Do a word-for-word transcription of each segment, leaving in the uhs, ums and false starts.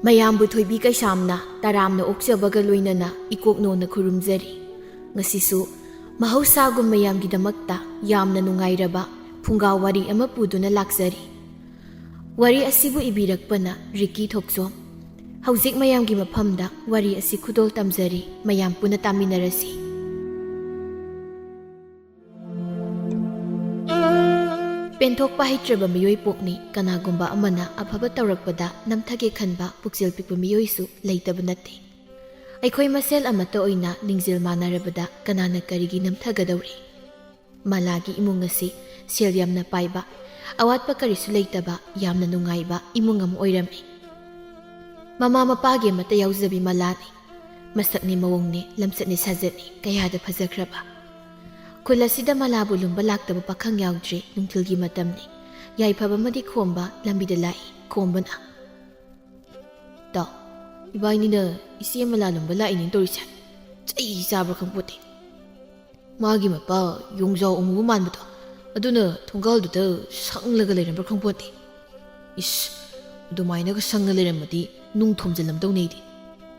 ꯃꯌꯥꯝꯕꯨ ꯊꯣꯏꯕꯤ ꯀꯩꯁꯥꯝꯅ ꯇꯔꯥꯝꯅ ꯑꯣꯛꯆꯕꯒ ꯂꯣꯏꯅꯅ ꯏꯀꯣꯛ ꯅꯣꯟꯅ ꯈꯨꯔꯨꯝꯖꯔꯤ꯫ ꯉꯁꯤꯁꯨ ꯃꯍꯧꯁꯥꯒꯨꯝ ꯃꯌꯥꯝꯒꯤꯗꯃꯛꯇ ꯌꯥꯝꯅ ꯅꯨꯡꯉꯥꯏꯔꯕ ꯐꯨꯡꯒꯥ ꯋꯥꯔꯤ ꯑꯃ ꯄꯨꯗꯨꯅ ꯂꯥꯛꯆꯔꯤ꯫ ꯋꯥꯔꯤ ꯑꯁꯤꯕꯨ ꯏꯕꯤꯔꯛꯄꯅ ꯔꯤꯀꯤ ꯊꯣꯛꯆꯣꯝ꯫ ꯍꯧꯖꯤꯛ ꯃꯌꯥꯝꯒꯤ ꯃꯐꯝꯗ ꯋꯥꯔꯤ ꯑꯁꯤ ꯈꯨꯗꯣꯜ ꯇꯝꯖꯔꯤ, ꯃꯌꯥꯝ ꯄꯨꯟꯅ ꯇꯥꯃꯤꯟꯅꯔꯁꯤ꯫ ꯄꯦꯟꯊꯣꯛꯄ ꯍꯩꯇ꯭ꯔꯕ ꯃꯤꯑꯣꯏ ꯄꯣꯛꯅꯤ꯫ ꯀꯅꯥꯒꯨꯝꯕ ꯑꯃꯅ ꯑꯐꯕ ꯇꯧꯔꯛꯄꯗ ꯅꯝꯊꯒꯦ ꯈꯟꯕ ꯄꯨꯛꯆꯦꯜ ꯄꯤꯛꯄ ꯃꯤꯑꯣꯏꯁꯨ ꯂꯩꯇꯕ ꯅꯠꯇꯦ꯫ ꯑꯩꯈꯣꯏ ꯃꯁꯦꯜ ꯑꯃꯠꯇ ꯑꯣꯏꯅ ꯂꯤꯡꯖꯦꯜ ꯃꯥꯟꯅꯔꯕꯗ ꯀꯅꯥꯅ ꯀꯔꯤꯒꯤ ꯅꯝꯊꯒꯗꯧꯔꯤ? ꯃꯂꯥꯒꯤ ꯏꯃꯨꯡ ꯑꯁꯤ ꯁꯦꯜ ꯌꯥꯝꯅ ꯄꯥꯏꯕ, ꯑꯋꯥꯠꯄ ꯀꯔꯤꯁꯨ ꯂꯩꯇꯕ, ꯌꯥꯝꯅ ꯅꯨꯡꯉꯥꯏꯕ ꯏꯃꯨꯡ ꯑꯃ ꯑꯣꯏꯔꯝꯃꯤ꯫ ꯃꯃꯥ ꯃꯄꯥꯒꯤ ꯑꯃꯠꯇ ꯌꯥꯎꯖꯕꯤ ꯃꯂꯥꯅꯤ꯫ ꯃꯁꯛꯅꯤ ꯃꯑꯣꯡꯅꯤ, ꯂꯝꯆꯠꯅꯤ ꯁꯥꯖꯠꯅꯤ ꯀꯌꯥꯗ ꯐꯖꯈ꯭ꯔꯕ꯫ ꯈꯨꯜ ꯑꯁꯤꯗ ꯃꯂꯥꯕꯨ ꯂꯨꯝꯕ ꯂꯥꯛꯇꯕ ꯄꯥꯈꯪ ꯌꯥꯎꯗ꯭ꯔꯤ꯫ ꯅꯨꯡꯊꯤꯜꯒꯤ ꯃꯇꯝꯅꯤ꯫ ꯌꯥꯏꯐꯕ ꯑꯃꯗꯤ ꯈꯣꯝꯕ ꯂꯝꯕꯤꯗ ꯂꯥꯛꯏ꯫ ꯈꯣꯝꯕꯅ, "ꯇꯥꯎ, ꯏꯕꯥꯏꯅꯤꯅ ꯏꯆꯦ ꯃꯂꯥ ꯂꯨꯝꯕ ꯂꯥꯛꯏꯅꯦ ꯇꯧꯔꯤꯁꯦ꯫ ꯆꯩ ꯆꯥꯕ꯭ꯔꯥ ꯈꯪꯄꯣꯠꯇꯦ꯫ ꯃꯥꯒꯤ ꯃꯄꯥ ꯌꯣꯡꯖꯥꯎ ꯑꯃꯨꯕ ꯃꯥꯟꯕꯗꯣ, ꯑꯗꯨꯅ ꯊꯣꯡꯒꯥꯜꯗꯨꯗ ꯁꯪꯂꯒ ꯂꯩꯔꯝꯕ꯭ꯔꯥ ꯈꯪꯄꯣꯠꯇꯦ꯫ ꯏꯁ, ꯑꯗꯨꯃꯥꯏꯅꯒ ꯁꯪꯅ ꯂꯩꯔꯝꯃꯗꯤ ꯅꯨꯡ ꯊꯣꯝꯖꯤꯜꯂꯝꯗꯧꯅꯦ ꯑꯩꯗꯤ꯫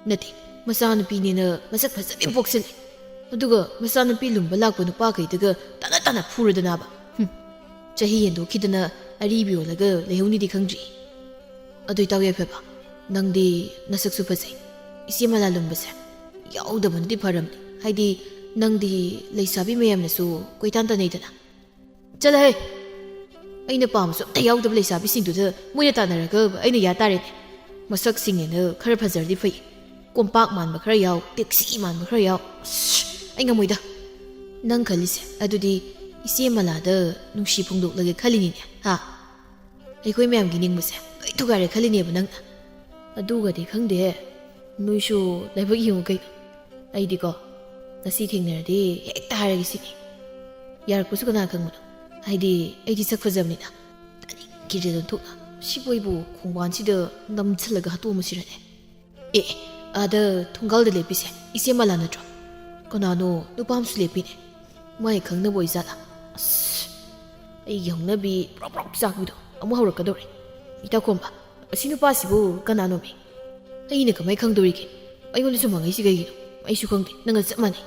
ꯅꯠꯇꯦ, ꯃꯆꯥꯅꯨꯄꯤꯅꯦꯅ ꯃꯁꯛ ꯐꯖꯕꯤ ꯄꯣꯛꯁꯤꯜꯂꯦ, ꯑꯗꯨꯒ ꯃꯆꯥꯅꯨꯄꯤ ꯂꯨꯝꯕ ꯂꯥꯛꯄ ꯅꯨꯄꯥꯈꯩꯗꯒ ꯇꯥꯅ ꯇꯥꯅ ꯐꯨꯔꯗꯅꯕ꯫ ꯍꯨꯝ, ꯆꯍꯤ ꯍꯦꯟꯗꯣꯛꯈꯤꯗꯅ ꯑꯔꯤꯕꯤ ꯑꯣꯜꯂꯒ ꯂꯩꯍꯧꯅꯤꯗꯤ ꯈꯪꯗ꯭ꯔꯤ꯫ ꯑꯗꯨ ꯏꯇꯥꯎ ꯌꯥꯏꯐꯕ, ꯅꯪꯗꯤ ꯅꯁꯛꯁꯨ ꯐꯖꯩ, ꯏꯆꯦ ꯃꯂꯥ ꯂꯨꯝꯕꯁꯦ ꯌꯥꯎꯗꯕꯅꯗꯤ ꯐꯔꯝꯅꯤ꯫ ꯍꯥꯏꯗꯤ, ꯅꯪꯗꯤ ꯂꯩꯁꯥꯕꯤ ꯃꯌꯥꯝꯅꯁꯨ ꯀꯣꯏꯇꯥꯟ ꯇꯥꯟꯅꯩꯗꯅ꯫ ꯆꯠꯂꯍꯦ! ꯑꯩꯅ ꯄꯥꯝꯕꯁꯨ ꯑꯝꯇ ꯌꯥꯎꯗꯕ ꯂꯩꯁꯥꯕꯤꯁꯤꯡꯗꯨꯗ ꯃꯣꯏꯅ ꯇꯥꯟꯅꯔꯒ ꯑꯩꯅ ꯌꯥ ꯇꯥꯔꯦꯅꯦ꯫ ꯃꯁꯛꯁꯤꯡꯅꯦꯅ ꯈꯔ ꯐꯖꯔꯗꯤ ꯐꯩ, ꯀꯣꯝꯄꯥꯛ ꯃꯥꯟꯕ ꯈꯔ ꯌꯥꯎ, ꯇꯦꯛꯁꯤ ꯃꯥꯟꯕ ꯈꯔ ꯌꯥꯎ꯫ ꯑꯁ, ꯑꯩ ꯉꯝꯃꯣꯏꯗ꯫ ꯅꯪ ꯈꯜꯂꯤꯁꯦ ꯑꯗꯨꯗꯤ ꯏꯆꯦ ꯃꯂꯥꯗ ꯅꯨꯡꯁꯤ ꯐꯣꯡꯗꯣꯛꯂꯒꯦ ꯈꯜꯂꯤꯅꯤꯅꯦ, ꯍꯥ? ꯑꯩꯈꯣꯏ ꯃꯌꯥꯝꯒꯤ ꯅꯤꯡꯕꯁꯦ ꯂꯣꯏ ꯊꯨꯒꯥꯏꯔꯦ ꯈꯜꯂꯤꯅꯦꯕ ꯅꯪꯅ꯫ ꯑꯗꯨꯒꯗꯤ ꯈꯪꯗꯦꯍꯦ, ꯅꯣꯏꯁꯨ ꯂꯥꯏꯕꯛ ꯌꯦꯡꯉꯨ ꯀꯩꯅꯣ꯫ ꯑꯩꯗꯤꯀꯣ, ꯉꯁꯤ ꯊꯦꯡꯅꯔꯗꯤ ꯍꯦꯛꯇ ꯍꯥꯏꯔꯒꯦ ꯁꯤꯅꯤ꯫ ꯌꯥꯔꯛꯄꯁꯨ ꯀꯅꯥ ꯈꯪꯕꯅꯣ? ꯍꯥꯏꯗꯤ, ꯑꯩꯗꯤ ꯁꯛ ꯐꯖꯕꯅꯤꯅ꯫ ꯇꯥꯅꯤꯡꯈꯤꯗ꯭ꯔꯦꯗ ꯑꯣꯟꯊꯣꯛꯅ꯫ ꯁꯤꯕꯨ ꯑꯩꯕꯨ ꯈꯣꯡꯕꯥꯟꯁꯤꯗ ꯅꯝꯁꯤꯜꯂꯒ ꯍꯥꯠꯇꯣꯛꯑꯝꯃꯁꯤꯔꯅꯦ? ꯑꯦ, ꯑꯥꯗ ꯊꯣꯡꯒꯥꯜꯗ ꯂꯦꯞꯄꯤꯁꯦ ꯏꯆꯦ ꯃꯂꯥ ꯅꯠꯇ꯭ꯔꯣ? ꯀꯅꯥꯅꯣ ꯅꯨꯄꯥ ꯑꯃꯁꯨ ꯂꯦꯞꯄꯤꯅꯦ꯫ ꯃꯥꯏ ꯈꯪꯅꯕ ꯑꯣꯏꯖꯥꯠꯂꯥ? ꯑꯁ, ꯑꯩꯒꯤ ꯍꯧꯅꯕꯤ ꯄ꯭ꯔꯣꯛ ꯄ꯭ꯔꯣꯛ ꯆꯥꯛꯄꯤꯗꯣ ꯑꯃꯨꯛ ꯍꯧꯔꯛꯀꯗꯧꯔꯦ꯫ ꯏꯇꯥ ꯈꯣꯝꯕ, ꯑꯁꯤ ꯅꯨꯄꯥꯁꯤꯕꯨ ꯀꯅꯥꯅꯣꯃꯤ? ꯑꯩꯅ ꯀꯃꯥꯏ ꯈꯪꯗꯣꯔꯤꯒꯦ? ꯑꯩꯉꯣꯟꯗꯁꯨ ꯃꯪꯉꯛꯏꯁꯤ ꯀꯩꯒꯤꯅꯣ? ꯑꯩꯁꯨ ꯈꯪꯗꯦ, ꯅꯪꯒ ꯆꯞ ꯃꯥꯟꯅꯩ꯫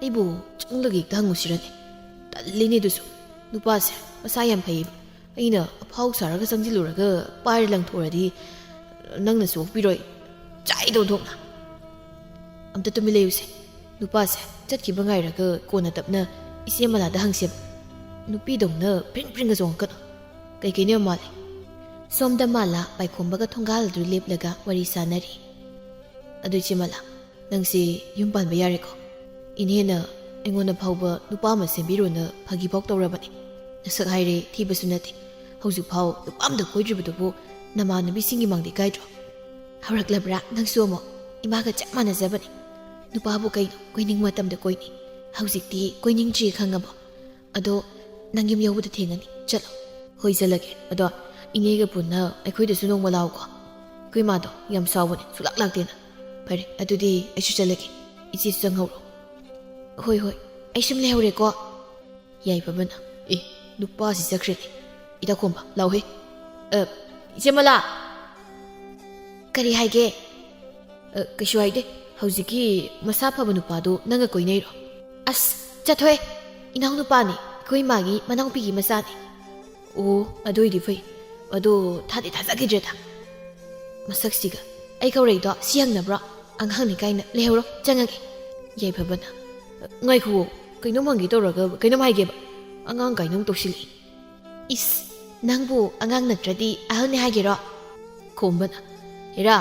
ꯑꯩꯕꯨ ꯆꯪꯂꯒ ꯍꯦꯛꯇ ꯍꯪꯉꯨꯁꯤꯔꯅꯦ? ꯇꯜꯂꯤꯅꯦ ꯑꯗꯨꯁꯨ꯫ ꯅꯨꯄꯥꯁꯦ ꯃꯁꯥ ꯌꯥꯝ ꯐꯩꯌꯦꯕ꯫ ꯑꯩꯅ ꯑꯐꯥꯎ ꯁꯥꯔꯒ ꯆꯪꯁꯤꯜꯂꯨꯔꯒ ꯄꯥꯏꯔ ꯂꯪꯊꯣꯛꯑꯗꯤ ꯅꯪꯅꯁꯨ ꯑꯣꯛꯄꯤꯔꯣꯏ꯫ ꯆꯥꯏꯗ ꯑꯣꯟꯊꯣꯛꯅ꯫ ꯑꯝꯇ ꯇꯨꯃꯤꯟ ꯂꯩꯌꯨꯁꯦ꯫ ꯅꯨꯄꯥꯁꯦ ꯆꯠꯈꯤꯕ ꯉꯥꯏꯔꯒ ꯀꯣꯟꯅ ꯇꯞꯅ ꯏꯆꯦ ꯃꯂꯥꯗ ꯍꯪꯁꯦꯕ꯫ ꯅꯨꯄꯤꯗꯧꯅ ꯄ꯭ꯔꯤꯡ ꯄ꯭ꯔꯤꯡꯒ ꯆꯣꯡꯉꯛꯀꯅꯨ꯫ ꯀꯩꯀꯩꯅꯣ ꯌꯥꯝ ꯃꯥꯜꯂꯦ꯫ ꯁꯣꯝꯗ ꯃꯥꯂꯥ ꯄꯥꯏꯈꯣꯝꯕꯒ ꯊꯣꯡꯒꯥꯜ ꯑꯗꯨ ꯂꯦꯞꯂꯒ ꯋꯥꯔꯤ ꯁꯥꯟꯅꯔꯤ꯫ ꯑꯗꯨ ꯏꯆꯦ ꯃꯂꯥ, ꯅꯪꯁꯦ ꯌꯨꯝ ꯄꯥꯟꯕ ꯌꯥꯔꯦꯀꯣ? ꯏꯅꯦꯅ ꯑꯩꯉꯣꯟꯗ ꯐꯥꯎꯕ ꯅꯨꯄꯥ ꯑꯃ ꯁꯦꯝꯕꯤꯔꯣꯅ ꯐꯥꯒꯤ ꯐꯥꯎ ꯇꯧꯔꯕꯅꯦ꯫ ꯅꯁꯛ ꯍꯥꯏꯔꯦ ꯊꯤꯕꯁꯨ ꯅꯠꯇꯦ꯫ ꯍꯧꯖꯤꯛꯐꯥꯎ ꯅꯨꯄꯥ ꯑꯝꯇ ꯀꯣꯏꯗ꯭ꯔꯤꯕꯗꯨꯕꯨ ꯅꯃꯥꯟꯅꯕꯤꯁꯤꯡꯒꯤ ꯃꯥꯡꯗ ꯏꯀꯥꯏꯗ꯭ꯔꯣ? ꯍꯧꯔꯛꯂꯕ꯭ꯔꯥ ꯅꯪꯁꯨ ꯑꯃꯨꯛ? ꯏꯃꯥꯒ ꯆꯞ ꯃꯥꯟꯅꯖꯕꯅꯦ꯫ ꯅꯨꯄꯥꯕꯨ ꯀꯩꯅꯣ, ꯀꯣꯏꯅꯤꯡꯕ ꯃꯇꯝꯗ ꯀꯣꯏꯅꯤ꯫ ꯍꯧꯖꯤꯛꯇꯤ ꯀꯣꯏꯅꯤꯡꯗ꯭ꯔꯤ ꯈꯪꯉꯕꯣ? ꯑꯗꯣ ꯅꯪ ꯌꯨꯝ ꯌꯧꯕꯗ ꯊꯦꯡꯉꯅꯤ꯫ ꯆꯠꯂꯣ꯫ ꯍꯣꯏ, ꯆꯠꯂꯒꯦ꯫ ꯑꯗꯣ ꯏꯅꯦꯒ ꯄꯨꯟꯅ ꯑꯩꯈꯣꯏꯗꯁꯨ ꯅꯣꯡꯃ ꯂꯥꯛꯎꯀꯣ꯫ ꯑꯩꯈꯣꯏ ꯃꯥꯗꯣ ꯌꯥꯝ ꯁꯥꯎꯕꯅꯦ, ꯁꯨꯡꯂꯥꯛ ꯂꯥꯛꯇꯦꯅ꯫ ꯐꯔꯦ, ꯑꯗꯨꯗꯤ ꯑꯩꯁꯨ ꯆꯠꯂꯒꯦ꯫ ꯏꯆꯦꯁꯨ ꯆꯪꯍꯧꯔꯣ꯫ ꯍꯣꯏ, ꯍꯣꯏ, ꯑꯩ ꯁꯨꯝ ꯂꯩꯍꯧꯔꯦꯀꯣ꯫ ꯌꯥꯏꯐꯕꯅ, "ꯑꯦ, ꯅꯨꯄꯥꯁꯤ ꯆꯠꯈ꯭ꯔꯦꯅꯦ꯫ ꯏꯇꯥ ꯈꯣꯝꯕ, ꯂꯥꯎꯍꯦ꯫ ꯑ, ꯏꯆꯦ ꯃꯂꯥ!" "ꯀꯔꯤ ꯍꯥꯏꯒꯦ?" "ꯑ, ꯀꯩꯁꯨ ꯍꯥꯏꯗꯦ꯫ ꯍꯧꯖꯤꯛꯀꯤ ꯃꯁꯥ ꯐꯕ ꯅꯨꯄꯥꯗꯨ ꯅꯪꯒ ꯀꯣꯏꯅꯩꯔꯣ?" "ꯑꯁ, ꯆꯠꯊꯣꯛꯑꯦ꯫ ꯏꯅꯥꯎꯅꯨꯄꯥꯅꯤ, ꯑꯩꯈꯣꯏ ꯏꯃꯥꯒꯤ ꯃꯅꯥꯎꯄꯤꯒꯤ ꯃꯆꯥꯅꯤ꯫" "ꯑꯣ, ꯑꯗꯨ ꯑꯣꯏꯗꯤ ꯐꯩ꯫ ꯑꯗꯣ ꯊꯥꯗꯤ ꯊꯥꯖꯈꯤꯗ꯭ꯔꯦꯗ꯫ ꯃꯁꯛꯁꯤꯒ꯫ ꯑꯩ ꯀꯧꯔꯛꯏꯗꯣ ꯁꯤ ꯍꯪꯅꯕ꯭ꯔꯣ? ꯑꯉꯥꯡꯅꯤ ꯀꯥꯏꯅ꯫ ꯂꯩꯍꯧꯔꯣ, ꯆꯪꯉꯒꯦ꯫" ꯌꯥꯏꯐꯕꯅ, "ꯉꯥꯏꯈꯨꯑꯣ, ꯀꯩꯅꯣꯝ ꯍꯪꯒꯦ ꯇꯧꯔꯒ ꯀꯩꯅꯣꯝ ꯍꯥꯏꯒꯦꯕ꯫ ꯑꯉꯥꯡ ꯀꯥꯏꯅ ꯑꯃꯨꯛ ꯇꯧꯁꯤꯜꯂꯛꯏ꯫" "ꯏꯁ, ꯅꯪꯕꯨ ꯑꯉꯥꯡ ꯅꯠꯇ꯭ꯔꯗꯤ ꯑꯍꯜꯅꯤ ꯍꯥꯏꯒꯦꯔꯣ?" ꯈꯣꯝꯕꯅ, "ꯍꯦꯔꯥ,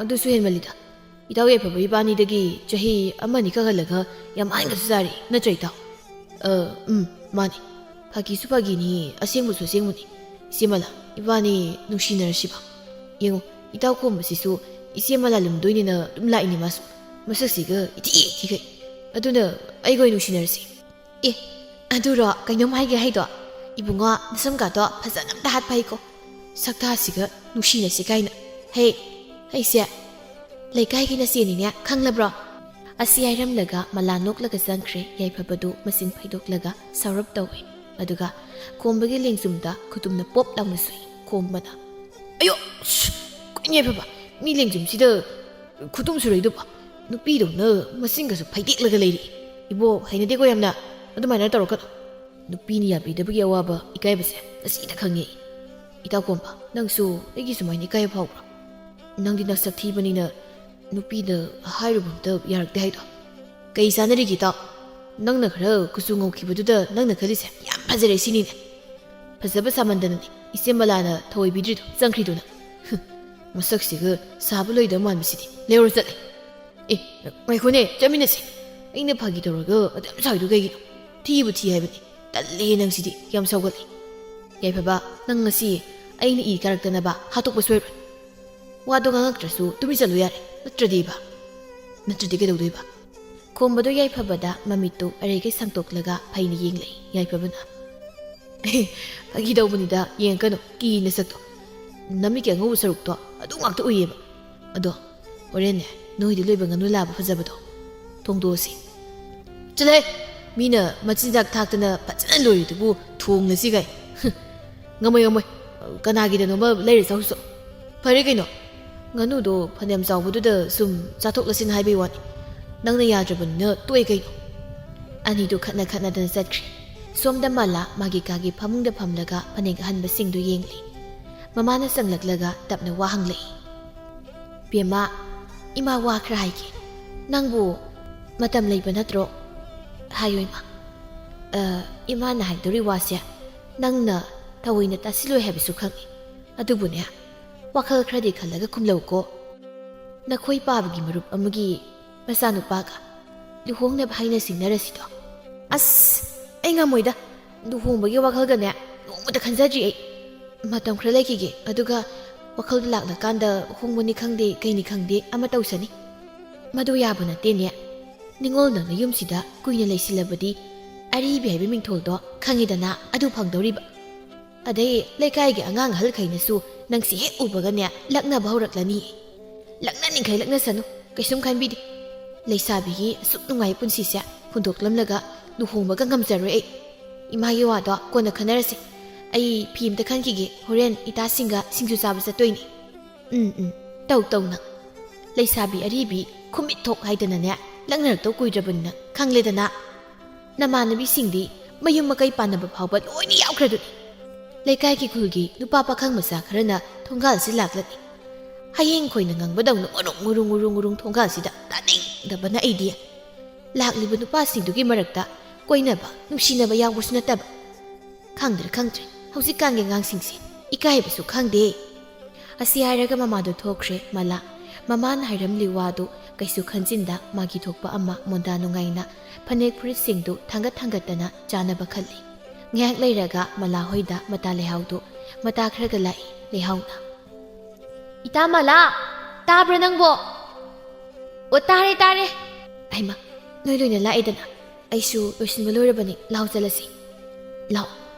ꯑꯗꯨꯁꯨ ꯍꯦꯟꯃꯜꯂꯤꯗ꯫ ꯏꯇꯥꯎ ꯌꯥꯏꯐꯕ ꯏꯕꯥꯅꯤꯗꯒꯤ ꯆꯍꯤ ꯑꯃꯅꯤ ꯈꯛ ꯍꯜꯂꯒ ꯌꯥꯝ ꯑꯍꯟꯒꯁꯨ ꯁꯥꯔꯤ, ꯅꯠꯇ꯭ꯔ ꯏꯇꯥꯎ?" "ꯑ, ꯎꯝ, ꯃꯥꯅꯤ꯫ ꯐꯥꯒꯤꯁꯨ ꯐꯥꯒꯤꯅꯤ, ꯑꯁꯦꯡꯕꯁꯨ ꯑꯁꯦꯡꯕꯅꯤ꯫ ꯏꯆꯦ ꯃꯂꯥ, ꯏꯕꯥꯅꯤ ꯅꯨꯡꯁꯤꯅꯔꯁꯤꯕ꯫ ꯌꯦꯡꯉꯨ, ꯏꯇꯥꯎ ꯈꯣꯝꯕꯁꯤꯁꯨ ꯏꯆꯦ ꯃꯂꯥ ꯂꯨꯝꯗꯣꯏꯅꯤꯅ ꯑꯗꯨꯝ ꯂꯥꯛꯏꯅꯤ ꯃꯥꯁꯨ꯫ ꯃꯁꯛꯁꯤꯒ ꯏꯊꯤ ꯊꯤꯈꯩ꯫ ꯑꯗꯨꯅ ꯑꯩꯒ ꯑꯣꯏꯅ ꯅꯨꯡꯁꯤꯅꯔꯁꯤ꯫" "ꯑꯦ, ꯑꯗꯨꯔꯣ ꯀꯩꯅꯣꯝ ꯍꯥꯏꯒꯦ ꯍꯥꯏꯗꯣ? ꯏꯕꯨꯡꯉꯣ, ꯅꯁꯝꯒꯥꯗꯣ ꯐꯖꯅ ꯑꯝꯇ ꯍꯥꯠꯄ ꯍꯩꯀꯣ꯫ ꯁꯛꯇꯥꯁꯤꯒ ꯅꯨꯡꯁꯤꯅꯁꯤ ꯀꯥꯏꯅ꯫ ꯍꯦ, ꯑꯩꯁꯦ ꯂꯩꯀꯥꯏꯒꯤ ꯅꯆꯦꯅꯤꯅꯦ, ꯈꯪꯂꯕ꯭ꯔꯣ?" ꯑꯁꯤ ꯍꯥꯏꯔꯝꯂꯒ ꯃꯂꯥ ꯅꯣꯛꯂꯒ ꯆꯪꯈ꯭ꯔꯦ꯫ ꯌꯥꯏꯐꯕꯗꯨ ꯃꯆꯤꯟ ꯐꯩꯗꯣꯛꯂꯒ ꯁꯥꯎꯔꯞ ꯇꯧꯏ꯫ ꯑꯗꯨꯒ ꯈꯣꯝꯕꯒꯤ ꯂꯦꯡꯖꯨꯝꯗ ꯈꯨꯇꯨꯝꯅ ꯄꯣꯞ ꯂꯥꯎꯅ ꯁꯨꯏ꯫ ꯈꯣꯝꯕꯅ, "ꯑꯌꯣ! ꯁ! ꯀꯩꯅꯣ ꯌꯥꯏꯐꯕ? ꯃꯤ ꯂꯦꯡꯖꯨꯝꯁꯤꯗ ꯈꯨꯇꯨꯝ ꯁꯨꯔꯣꯏꯗꯨꯕ ꯅꯨꯄꯤꯗꯧꯅ ꯃꯆꯤꯟꯒꯁꯨ ꯐꯩꯗꯦꯛꯂꯒ ꯂꯩꯔꯤ꯫ ꯏꯕꯣ, ꯍꯩꯅꯗꯦꯀꯣ ꯌꯥꯝꯅ꯫ ꯑꯗꯨꯃꯥꯏꯅ ꯇꯧꯔꯛꯀꯅꯨ꯫ ꯅꯨꯄꯤꯅ ꯌꯥꯕꯤꯗꯕꯒꯤ ꯑꯋꯥꯕ ꯏꯀꯥꯏꯕꯁꯦ ꯉꯁꯤꯗ ꯈꯪꯉꯦ꯫ ꯏꯇꯥꯎ ꯀꯣꯝꯕ, ꯅꯪꯁꯨ ꯑꯩꯒꯤ ꯁꯨꯃꯥꯏꯅ ꯏꯀꯥꯏꯕ ꯐꯥꯎꯕ꯭ꯔꯣ? ꯅꯪꯗꯤ ꯅꯁꯛ ꯊꯤꯕꯅꯤꯅ ꯅꯨꯄꯤꯗ ꯍꯥꯏꯔꯨꯕ ꯑꯝꯇ ꯌꯥꯔꯛꯇꯦ ꯍꯥꯏꯗꯣ꯫ ꯀꯩ ꯆꯥꯟꯅꯔꯤꯒꯦ ꯏꯇꯥꯎ? ꯅꯪꯅ ꯈꯔ ꯀꯨꯆꯨ ꯉꯧꯈꯤꯕꯗꯨꯗ ꯅꯪꯅ ꯈꯜꯂꯤꯁꯦ ꯌꯥꯝ ꯐꯖꯔꯦ ꯁꯤꯅꯤꯅꯦ꯫ ꯐꯖꯕ ꯁꯥꯃꯟꯗꯅꯅꯦ ꯏꯆꯦ ꯃꯂꯥꯅ ꯊꯧꯑꯣꯏꯕꯤꯗ꯭ꯔꯤꯗꯣ, ꯆꯪꯈ꯭ꯔꯤꯗꯨꯅ꯫ ꯍꯨꯝ, ꯃꯁꯛꯁꯤꯒ ꯁꯥꯕ ꯂꯣꯏꯗꯕ ꯃꯥꯟꯕꯁꯤꯗꯤ꯫ ꯂꯩꯍꯧꯔ ꯆꯠꯂꯦ꯫ ꯑꯦ, ꯉꯥꯏꯈꯣꯅꯦ, ꯆꯠꯃꯤꯟꯅꯁꯦ꯫ ꯑꯩꯅ ꯐꯥꯒꯤ ꯇꯧꯔꯒ ꯑꯗꯨꯝ ꯁꯥꯎꯏꯗꯣ ꯀꯩꯒꯤꯅꯣ? ꯊꯤꯕꯨ ꯊꯤ ꯍꯥꯏꯕꯅꯤ꯫ ꯇꯜꯂꯦ ꯅꯪꯁꯤꯗꯤ, ꯌꯥꯝ ꯁꯥꯎꯒꯠꯂꯦ꯫ ꯌꯥꯏꯐꯕ, ꯅꯪ ꯉꯁꯤ ꯑꯩꯅ ꯏ ꯀꯥꯔꯛꯇꯅꯕ ꯍꯥꯠꯇꯣꯛꯄ ꯁꯣꯏꯔꯣꯏ꯫ ꯋꯥꯗꯣ ꯉꯥꯡꯉꯛꯇ꯭ꯔꯁꯨ ꯇꯨꯃꯤꯟ ꯆꯠꯂꯨ ꯌꯥꯔꯦ꯫ ꯅꯠꯇ꯭ꯔꯗꯤꯕ? ꯅꯠꯇ꯭ꯔꯗꯤ ꯀꯩꯗꯧꯗꯣꯏꯕ? ꯈꯣꯝꯕꯗꯣ ꯌꯥꯏꯐꯕꯗ ꯃꯃꯤꯠꯇꯨ ꯑꯔꯩꯈꯩ ꯁꯥꯡꯇꯣꯛꯂꯒ ꯐꯩꯅ ꯌꯦꯡꯂꯛꯏ ꯌꯥꯏꯐꯕꯅ꯫ "ꯐꯥꯒꯤ ꯇꯧꯕꯅꯤꯗ, ꯌꯦꯡꯉꯛꯀꯅꯨ, ꯀꯤ ꯅꯁꯛꯇꯣ꯫ ꯅꯃꯤꯠꯀꯤ ꯑꯉꯧꯕ ꯁꯔꯨꯛꯇꯣ ꯑꯗꯨ ꯉꯥꯛꯇ ꯎꯏꯌꯦꯕ꯫ ꯑꯗꯣ ꯍꯣꯔꯦꯟꯅꯦ, ꯅꯣꯏꯗ ꯂꯣꯏꯕ ꯉꯥꯅꯨ ꯂꯥꯕ ꯐꯖꯕꯗꯣ ꯊꯣꯡꯗꯣꯛꯑꯁꯤ꯫" "ꯆꯠꯂꯍꯦ! ꯃꯤꯅ ꯃꯆꯤꯟꯖꯥꯛ ꯊꯥꯛꯇꯅ ꯐꯖꯅ ꯂꯣꯏꯔꯤꯗꯨꯕꯨ ꯊꯣꯡꯅꯁꯤ ꯀꯥꯏ꯫ ꯍꯨꯝ, ꯉꯝꯃꯣꯏ, ꯉꯝꯃꯣꯏ꯫ ꯀꯅꯥꯒꯤꯗꯅꯣꯃ ꯂꯩꯔ ꯆꯥꯎꯁꯨ ꯆꯥꯎ꯫ ꯐꯔꯦ ꯀꯩꯅꯣ, ꯉꯥꯅꯨꯗꯣ ꯐꯅꯌꯥꯝ ꯆꯥꯎꯕꯗꯨꯗ ꯁꯨꯝ ꯆꯥꯊꯣꯛꯂꯁꯤꯅ ꯍꯥꯏꯕꯩ ꯋꯥꯅꯤ꯫ ꯅꯪꯅ ꯌꯥꯗ꯭ꯔꯕꯅꯤꯅ ꯇꯣꯛꯑꯦ ꯀꯩꯅꯣ꯫" ꯑꯅꯤꯗꯨ ꯈꯠꯅ ꯈꯠꯅꯗꯅ ꯆꯠꯈ꯭ꯔꯦ꯫ ꯁꯣꯝꯗ ꯃꯥꯂꯥ ꯃꯥꯒꯤ ꯀꯥꯒꯤ ꯐꯃꯨꯡꯗ ꯐꯝꯂꯒ ꯐꯅꯦꯛ ꯑꯍꯟꯕꯁꯤꯡꯗꯨ ꯌꯦꯡꯂꯤ꯫ ꯃꯃꯥꯅ ꯆꯪꯂꯛꯂꯒ ꯇꯞꯅ ꯋꯥ ꯍꯪꯂꯛꯏ꯫ "ꯕꯦꯝꯃ, ꯏꯃꯥ ꯋꯥ ꯈꯔ ꯍꯥꯏꯒꯦ꯫ ꯅꯪꯕꯨ ꯃꯇꯝ ꯂꯩꯕ ꯅꯠꯇ꯭ꯔꯣ? ꯍꯥꯏꯌꯣ ꯏꯃꯥ꯫" "ꯑ, ꯏꯃꯥꯅ ꯍꯥꯏꯗꯧꯔꯤ ꯋꯥꯁꯦ ꯅꯪꯅ ꯊꯑꯣꯏꯅ ꯇꯥꯁꯤꯜꯂꯣꯏ ꯍꯥꯏꯕꯁꯨ ꯈꯪꯏ꯫ ꯑꯗꯨꯕꯨꯅꯦ, ꯋꯥꯈꯜ ꯈꯔꯗꯤ ꯈꯜꯂꯒ ꯈꯨꯝꯂꯧꯀꯣ꯫ ꯅꯈꯣꯏ ꯄꯥꯕꯒꯤ ꯃꯔꯨꯞ ꯑꯃꯒꯤ ꯃꯆꯥꯅꯨꯄꯥꯒ ꯂꯨꯍꯣꯡꯅꯕ ꯍꯥꯏꯅ ꯁꯤꯡꯅꯔꯁꯤꯗꯣ꯫" "ꯑꯁ, ꯑꯩ ꯉꯝꯃꯣꯏꯗ꯫ ꯂꯨꯍꯣꯡꯕꯒꯤ ꯋꯥꯈꯜꯒꯅꯦ ꯅꯣꯡꯃꯇ ꯈꯟꯖꯗ꯭ꯔꯤ ꯑꯩ꯫ ꯃꯇꯝ ꯈꯔ ꯂꯩꯈꯤꯒꯦ, ꯑꯗꯨꯒ ꯋꯥꯈꯜꯗꯨ ꯂꯥꯛꯂꯀꯥꯟꯗ ꯍꯣꯡꯕꯅꯤ ꯈꯪꯗꯦ, ꯀꯩꯅꯤ ꯈꯪꯗꯦ, ꯑꯃ ꯇꯧꯁꯅꯤ꯫" "ꯃꯗꯨ ꯌꯥꯕ ꯅꯠꯇꯦꯅꯦ꯫ ꯅꯤꯉꯣꯜ ꯅꯪꯅ ꯌꯨꯝꯁꯤꯗ ꯀꯨꯏꯅ ꯂꯩꯁꯤꯜꯂꯕꯗꯤ ꯑꯔꯤꯕꯤ ꯍꯥꯏꯕ ꯃꯤꯡꯊꯣꯜꯗꯣ ꯈꯪꯉꯤꯗꯅ, ꯑꯗꯨ ꯐꯪꯗꯧꯔꯤꯕ꯫ ꯑꯗꯩ ꯂꯩꯀꯥꯏꯒꯤ ꯑꯉꯥꯡ ꯑꯍꯜꯈꯩꯅꯁꯨ ꯅꯪꯁꯤ ꯍꯦꯛ ꯎꯕꯒꯅꯦ ꯂꯛꯅꯕ ꯍꯧꯔꯛꯂꯅꯤ꯫ ꯂꯛꯅꯅꯤꯡꯈꯩ ꯂꯛꯅꯁꯅꯨ, ꯀꯩꯁꯨꯝ ꯈꯟꯕꯤꯗꯦ꯫ ꯂꯩꯁꯥꯕꯤꯒꯤ ꯑꯁꯨꯛ ꯅꯨꯡꯉꯥꯏ ꯄꯨꯟꯁꯤꯁꯦ ꯍꯨꯟꯗꯣꯛꯂꯝꯂꯒ ꯂꯨꯍꯣꯡꯕꯒ ꯉꯝꯖꯔꯣꯏ ꯑꯩ꯫ ꯏꯃꯥꯒꯤ ꯋꯥꯗꯣ ꯀꯣꯟꯅ ꯈꯟꯅꯔꯁꯦ꯫ ꯑꯩ ꯐꯤ ꯑꯝꯇ ꯈꯟꯈꯤꯒꯦ, ꯍꯣꯔꯦꯟ ꯏꯇꯥꯁꯤꯡꯒ ꯁꯤꯡꯖꯨ ꯆꯥꯕ ꯆꯠꯇꯣꯏꯅꯤ꯫ ꯎꯝ, ꯎꯝ꯫ "ꯇꯧ ꯇꯧ ꯅꯪ꯫ ꯂꯩꯁꯥꯕꯤ ꯑꯔꯤꯕꯤ ꯈꯨꯃꯤꯠ ꯊꯣꯛ ꯍꯥꯏꯗꯅꯅꯦ, ꯂꯛꯅꯔꯛꯇꯧ ꯀꯨꯏꯗ꯭ꯔꯕꯅꯤꯅ ꯈꯪꯂꯦꯗꯅ꯫ ꯅꯃꯥꯟꯅꯕꯤꯁꯤꯡꯗꯤ ꯃꯌꯨꯝ ꯃꯀꯩ ꯄꯥꯟꯅꯕ ꯐꯥꯎꯕ ꯂꯣꯏꯅ ꯌꯥꯎꯈ꯭ꯔꯗꯨꯅꯤ꯫ ꯂꯩꯀꯥꯏꯒꯤ ꯈꯨꯜꯒꯤ ꯅꯨꯄꯥ ꯄꯥꯈꯪ ꯃꯆꯥ ꯈꯔꯅ ꯊꯣꯡꯒꯥꯜꯁꯤ ꯂꯥꯛꯂꯅꯤ꯫ ꯍꯌꯦꯡ ꯈꯣꯏꯅ ꯉꯪꯕꯗꯧꯅ ꯉꯨꯔꯨꯡ ꯉꯨꯔꯨꯡ ꯉꯨꯔꯨꯡ ꯉꯨꯔꯨꯡ ꯊꯣꯡꯒꯥꯜꯁꯤꯗ ꯇꯥꯅꯤꯡꯗꯕꯅ ꯑꯩꯗꯤ꯫ ꯂꯥꯛꯂꯤꯕ ꯅꯨꯄꯥꯁꯤꯡꯗꯨꯒꯤ ꯃꯔꯛꯇ ꯀꯣꯏꯅꯕ, ꯅꯨꯡꯁꯤꯅꯕ ꯌꯥꯎꯕꯁꯨ ꯅꯠꯇꯕ꯫ ꯈꯪꯗ꯭ꯔꯦ, ꯈꯪꯗ꯭ꯔꯦ, ꯍꯧꯖꯤꯛꯀꯥꯟꯒꯤ ꯑꯉꯥꯡꯁꯤꯡꯁꯦ ꯏꯀꯥꯏꯕꯁꯨ ꯈꯪꯗꯦ"꯫ ꯑꯁꯤ ꯍꯥꯏꯔꯒ ꯃꯃꯥꯗꯣ ꯊꯣꯛꯈ꯭ꯔꯦ꯫ ꯃꯂꯥ, ꯃꯃꯥꯅ ꯍꯥꯏꯔꯝꯂꯤ ꯋꯥꯗꯨ ꯀꯩꯁꯨ ꯈꯟꯖꯤꯟꯗ, ꯃꯥꯒꯤ ꯊꯣꯛꯄ ꯑꯃ ꯃꯣꯟꯗꯥ ꯅꯨꯡꯉꯥꯏꯅ ꯐꯅꯦꯛ ꯐꯨꯔꯤꯠꯁꯤꯡꯗꯨ ꯊꯥꯡꯒꯠ ꯊꯥꯡꯒꯠꯇꯅ ꯆꯥꯅꯕ ꯈꯜꯂꯤ꯫ ꯉꯥꯏꯍꯥꯛ ꯂꯩꯔꯒ ꯃꯂꯥ ꯍꯣꯏꯗ ꯃꯇꯥ ꯂꯩꯍꯥꯎꯗꯨ ꯃꯇꯥ ꯈꯔꯒ ꯂꯥꯛꯏ꯫ ꯂꯩꯍꯥꯎꯅ, "ꯏꯇꯥ ꯃꯂꯥ, ꯇꯥꯕ꯭ꯔꯥ ꯅꯪꯕꯣ?" "ꯑꯣ, ꯇꯥꯔꯦ, ꯇꯥꯔꯦ"꯫ "ꯍꯩꯃꯥ, ꯅꯣꯏ ꯂꯣꯏꯅ ꯂꯥꯛꯑꯦꯗꯅ꯫ ꯑꯩꯁꯨ ꯂꯣꯏꯁꯤꯟꯕ ꯂꯣꯏꯔꯕꯅꯤ, ꯂꯥꯎ ꯆꯠꯂꯁꯤ꯫ ꯂꯥꯎ,